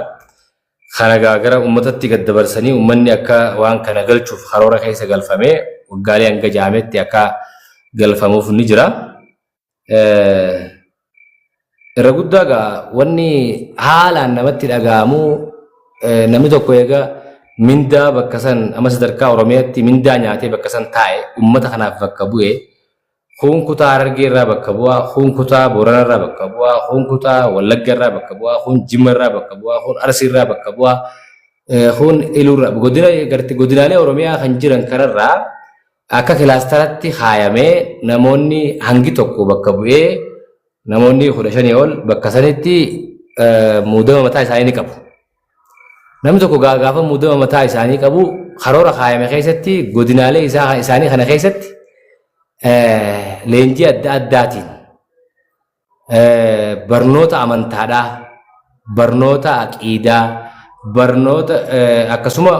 Kana gaa gara uummatatti gad dabarsanii uummanni akka waan kana galchuuf karoora keessa galfamee waggaalee hanga ja'ametti akka galfamuuf ni jira. Irra guddaa gaa wanni haalaan namatti dhaga'amu namni tokko eega mindaa bakka san amma sadarkaa Oromiyaatti mindaa nyaatee bakka san taa'e uummata kanaaf bakka bu'e kuun kutaa Harargee irraa bakka bu'a, kuun kutaa Boorana irraa bakka bu'a, kuun kutaa Wallagga irraa bakka bu'a, kuun Jimma irraa bakka bu'a, kuun Arsii irraa bakka bu'a, kuun Iluu irraa godina godinaalee Oromiyaa kan jiran kanarraa Akka kilaastaratti kaayamee namoonni hangi tokko bakka bu'ee namoonni 15 ol bakka sanitti muudama mataa isaanii ni qabu. Namni tokko gaafa muudama mataa isaanii qabu karoora kaayame keessatti godinaalee isaanii kana keessatti leenjii adda addaatiin barnoota amantaadhaa, barnoota aqiidaa, barnoota akkasuma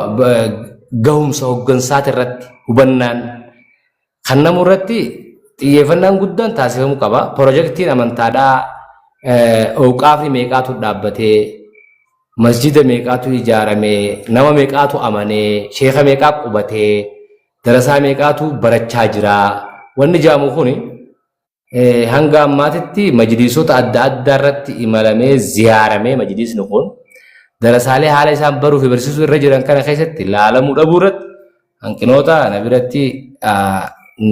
gahumsa hoggansaati irratti hubannaan kan namu irratti xiyyeeffannaan guddaan taasifamuu qaba. Pirojektiin amantaadhaa owqaafni meeqaatu dhaabbatee, masjida meeqaatu ijaaramee, nama meeqaatu amanee, sheeka meeqaa qubatee, darasaa meeqaatu barachaa jira. Wanni jaamu kuni Hanga ammaatitti majliisota adda addaa irratti imalamee ziyaaramee majliisni kun darasaalee haala isaan baruu fi barsiisuu irra jiran kana keessatti laalamuu dhabuu irratti hanqinoota na biratti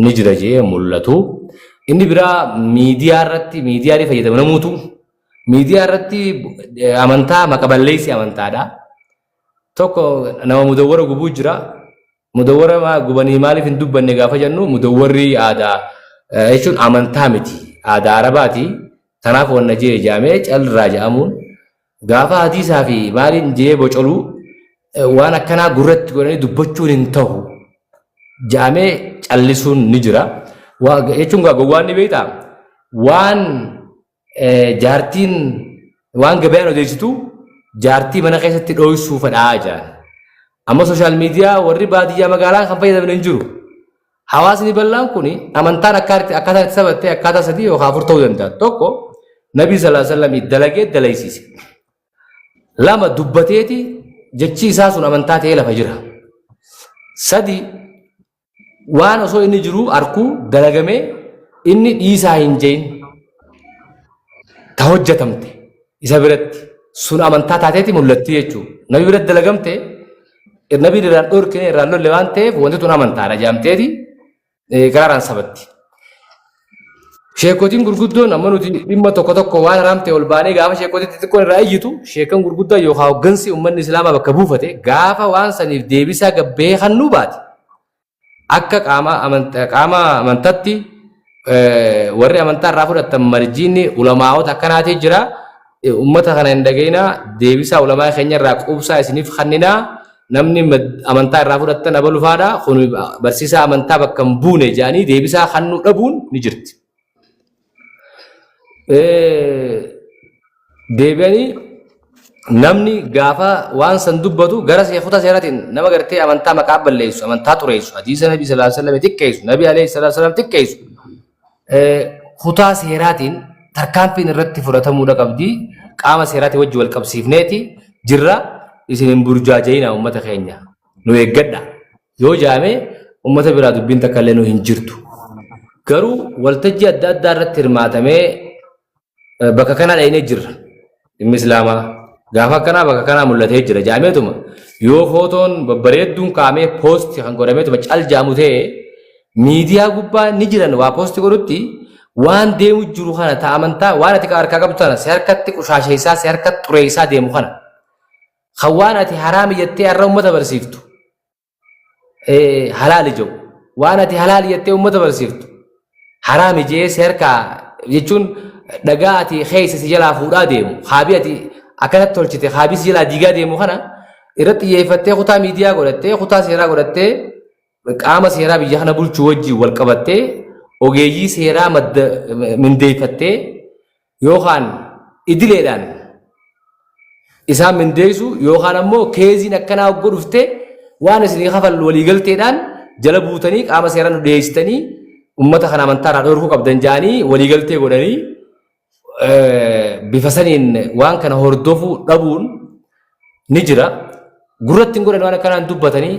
ni jira jee mul'atu. Inni biraa miidiyaa irratti miidiyaa ni fayyadamu namuutu miidiyaa irratti amantaa maqa balleessi amantaadha. Tokko nama mudawwara gubuu jira. Mudawwara gubanii maaliif hin dubbanne gaafa jennu mudawwarri aadaa jechuun amantaa miti. Aadaa Arabaati. Tanaaf wanna jee jaamee calirraa jedhamuun gaafa hadiisaa fi maaliin jee bocoluu waan akkanaa gurratti godhanii dubbachuun hin ta'u jaamee callisuun ni jira. Jechuun gowwaan ni beektaa waan jaartiin waan gabayaan odeessitu jaartii mana keessatti dhooysuu fedhaa jedhan. Amma sooshaal miidiyaa warri baadiyyaa magaalaa kan fayyadaman hin jiru. Hawaasni bal'aan kun amantaan akkaataa itti sabatte akkaataa sadii yookaan afur ta'uu danda'a. Tokko Nabii sallallahu alaihi wasallam dalagee dalaysiise. Lama dubbateeti jechi isaa sun amantaa ta'ee lafa jira. Sadi waan osoo inni jiruu arkuu dalagamee inni dhiisaa hin jein ta hojjatamte isa biratti sun amantaa taateeti mul'atti jechuudha. Nabi biratti dalagamte nabiin irraan dhorkine irraan lolle waan ta'eef wanti tun amantaadha jedhamteeti karaaraan sabatti. Sheekotiin gurguddoon amma nuti dhimma tokko tokko waan haraam ta'e ol baanee gaafa sheekotii xixiqqoon irraa iyyitu sheekan gurguddaa yookaan hoggansi uummanni islaamaa bakka buufate gaafa waan saniif deebisaa gabbee kannuu baate akka qaama qaama amantatti warri amantaa irraa fudhatan marjiinni ulamaa'ota akkanaatii jira ummata kana hin dhageenaa deebisaa ulamaa keenya irraa quubsaa isiniif kanninaa namni amantaa irraa fudhattan abalufaadha kun barsiisaa amantaa bakka hin buune jedhanii deebisaa kannuu dhabuun ni jirti. Deebi'anii Namni gaafa waan san dubbatu gara seekota seeraatiin nama gartee amantaa maqaa balleessu, amantaa xureessu, hadiisa Nabii sallallahu alaihi wasallam xiqqeessu, Nabii alayhi salatu wasallam xiqqeessu, kutaa seeraatiin tarkaanfiin irratti fudhatamuudha qabdi. Qaama seeraatiin wajji wal qabsiifneeti jirra. Isin hin burjaaja'ina uummata keenya. Nu eeggadha. Yoo jaame uummata biraa dubbiin takka illee nu hin jirtu. Garuu waltajjii adda addaa irratti hirmaatamee bakka kanaa dhaynee jirra. Dhimmi Islaamaa gaafa akkanaa bakka kanaa mul'atee jira jaameetuma yoo footoon babbareedduun kaa'amee poosti kan godhameetuma cal jaamu ta'e miidiyaa gubbaa ni jiran waa poosti godhutti waan deemu jiru kana ta amantaa waan ati harkaa qabdu tana si harkatti qushaasheessaa si harkatti xureessaa deemu kana kan waan ati haraami jettee har'a ummata barsiiftu halaali jedhu waan ati halaali jettee ummata barsiiftu haraami jee si harkaa jechuun dhagaa ati keessa si jalaa fuudhaa deemu haabii ati akkanatti tolchite haabii si jalaa diigaa deemu kana irratti xiyyeeffattee kutaa miidiyaa godhattee kutaa seeraa godhattee qaama seeraa biyya kana bulchuu wajjin wal qabattee ogeeyyii seeraa madda mindeeffattee yookaan idileedhaan isaan mindeessu yookaan ammoo keeziin akkanaa hogguu dhufte waan isinii kafallu waliigalteedhaan jala buutanii qaama seeraan nu dhiyeessitanii ummata kana amantaa irraa dhorkuu qabdan jedhanii waliigaltee godhanii bifa saniin waan kana hordofuu dhabuun ni jira. Gurratti hin godhan waan akkanaan dubbatanii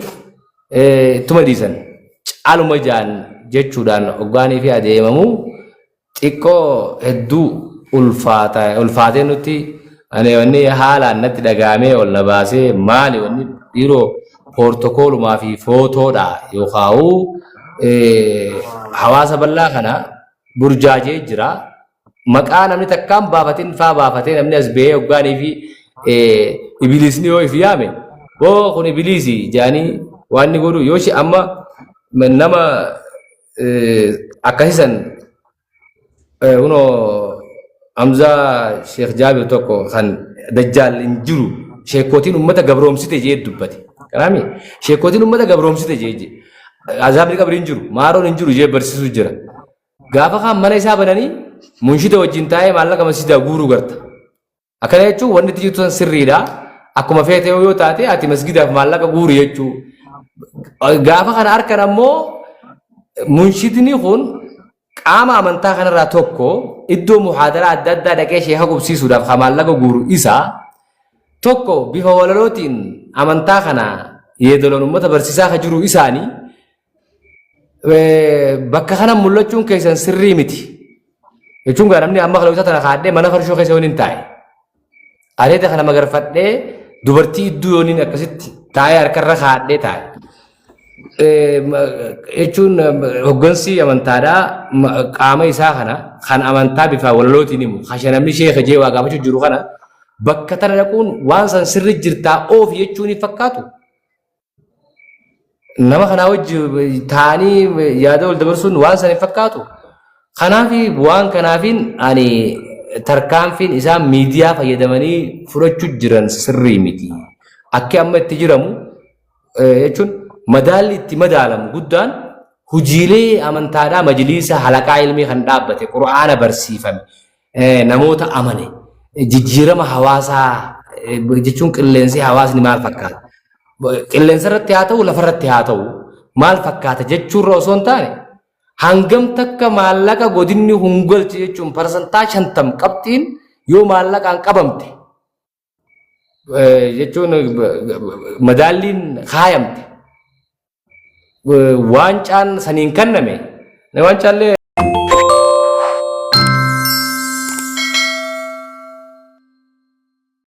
ittuma dhiisan. Caaluma jaan jechuudhaan hoggaanii fi adeemamu xiqqoo hedduu ulfaata ulfaatee nutti ani wanni haalaan natti dhagaamee ol na baasee maali wanni dhiiroo poortokoolumaa fi footoodha yookaa'u hawaasa bal'aa kana burjaajee jira. Maqaa namni takkaan baafatin faa baafatee namni as ba'ee hoggaanii fi ibiliisni yoo if yaame boo kun ibiliisi jedhanii waan inni godhu yoo shi amma nama akkasisan kunoo Hamzaa Sheekh Jaabir tokko kan dajjaal hin jiru sheekootiin ummata gabroomsite jee dubbate. Kanaami sheekootiin ummata gabroomsite jee jee. Azaabni qabri hin jiru maaroon hin jiru jee barsiisuu jira. Gaafa kaan mana isaa bananii munshida wajjin taa'ee maallaqa masjidaa guuruu garta. Akkana jechuun wanni itti jirtu san sirriidha. Akkuma feete yoo taate ati masgidaaf maallaqa guuri jechuu. Gaafa kana harkan ammoo munshidni kun qaama amantaa kanarraa tokko iddoo muhaadaraa adda addaa dhaqee sheeka qubsiisuudhaaf kan maallaqa guuru isa tokko bifa walalootiin amantaa kana yeedaloon uummata barsiisaa kan jiru isaanii bakka kana mul'achuun keessan sirrii miti. Jechuun gaa namni amma kalawisa tana kaadhee mana farshoo keessa yoon hin taa'e. Areeda kana magarfadhee dubartii idduu yoon hin akkasitti taa'ee harkarra kaadhee taa'e. Jechuun hoggansi amantaadhaa qaama isaa kana kan amantaa bifa walalootiin himu kasha namni sheeka jee waa gaafachuu jiru kana bakka tana dhaquun waan san sirri jirtaa oofi jechuun hin fakkaatu. Nama kanaa wajji taa'anii yaada wal dabarsuun waan san hin fakkaatu. Kanaaf waan kanaafiin ani tarkaanfiin isaan miidiyaa fayyadamanii fudhachuu jiran sirrii miti. Akki amma itti jiramu jechuun madaalli itti madaalamu guddaan hojiilee amantaadhaa majliisa halaqaa ilmii kan dhaabbate qur'aana barsiifame namoota amane jijjiirama hawaasaa jechuun qilleensi hawaasni maal fakkaata qilleensa irratti haa ta'u lafa irratti haa ta'u maal fakkaata jechuurra osoo hin taane hangam takka maallaqa godinni hungalche jechuun parsantaa 50 qabxiin yoo maallaqaan qabamte jechuun madaalliin kaayamte waancaan saniin kenname waancaallee.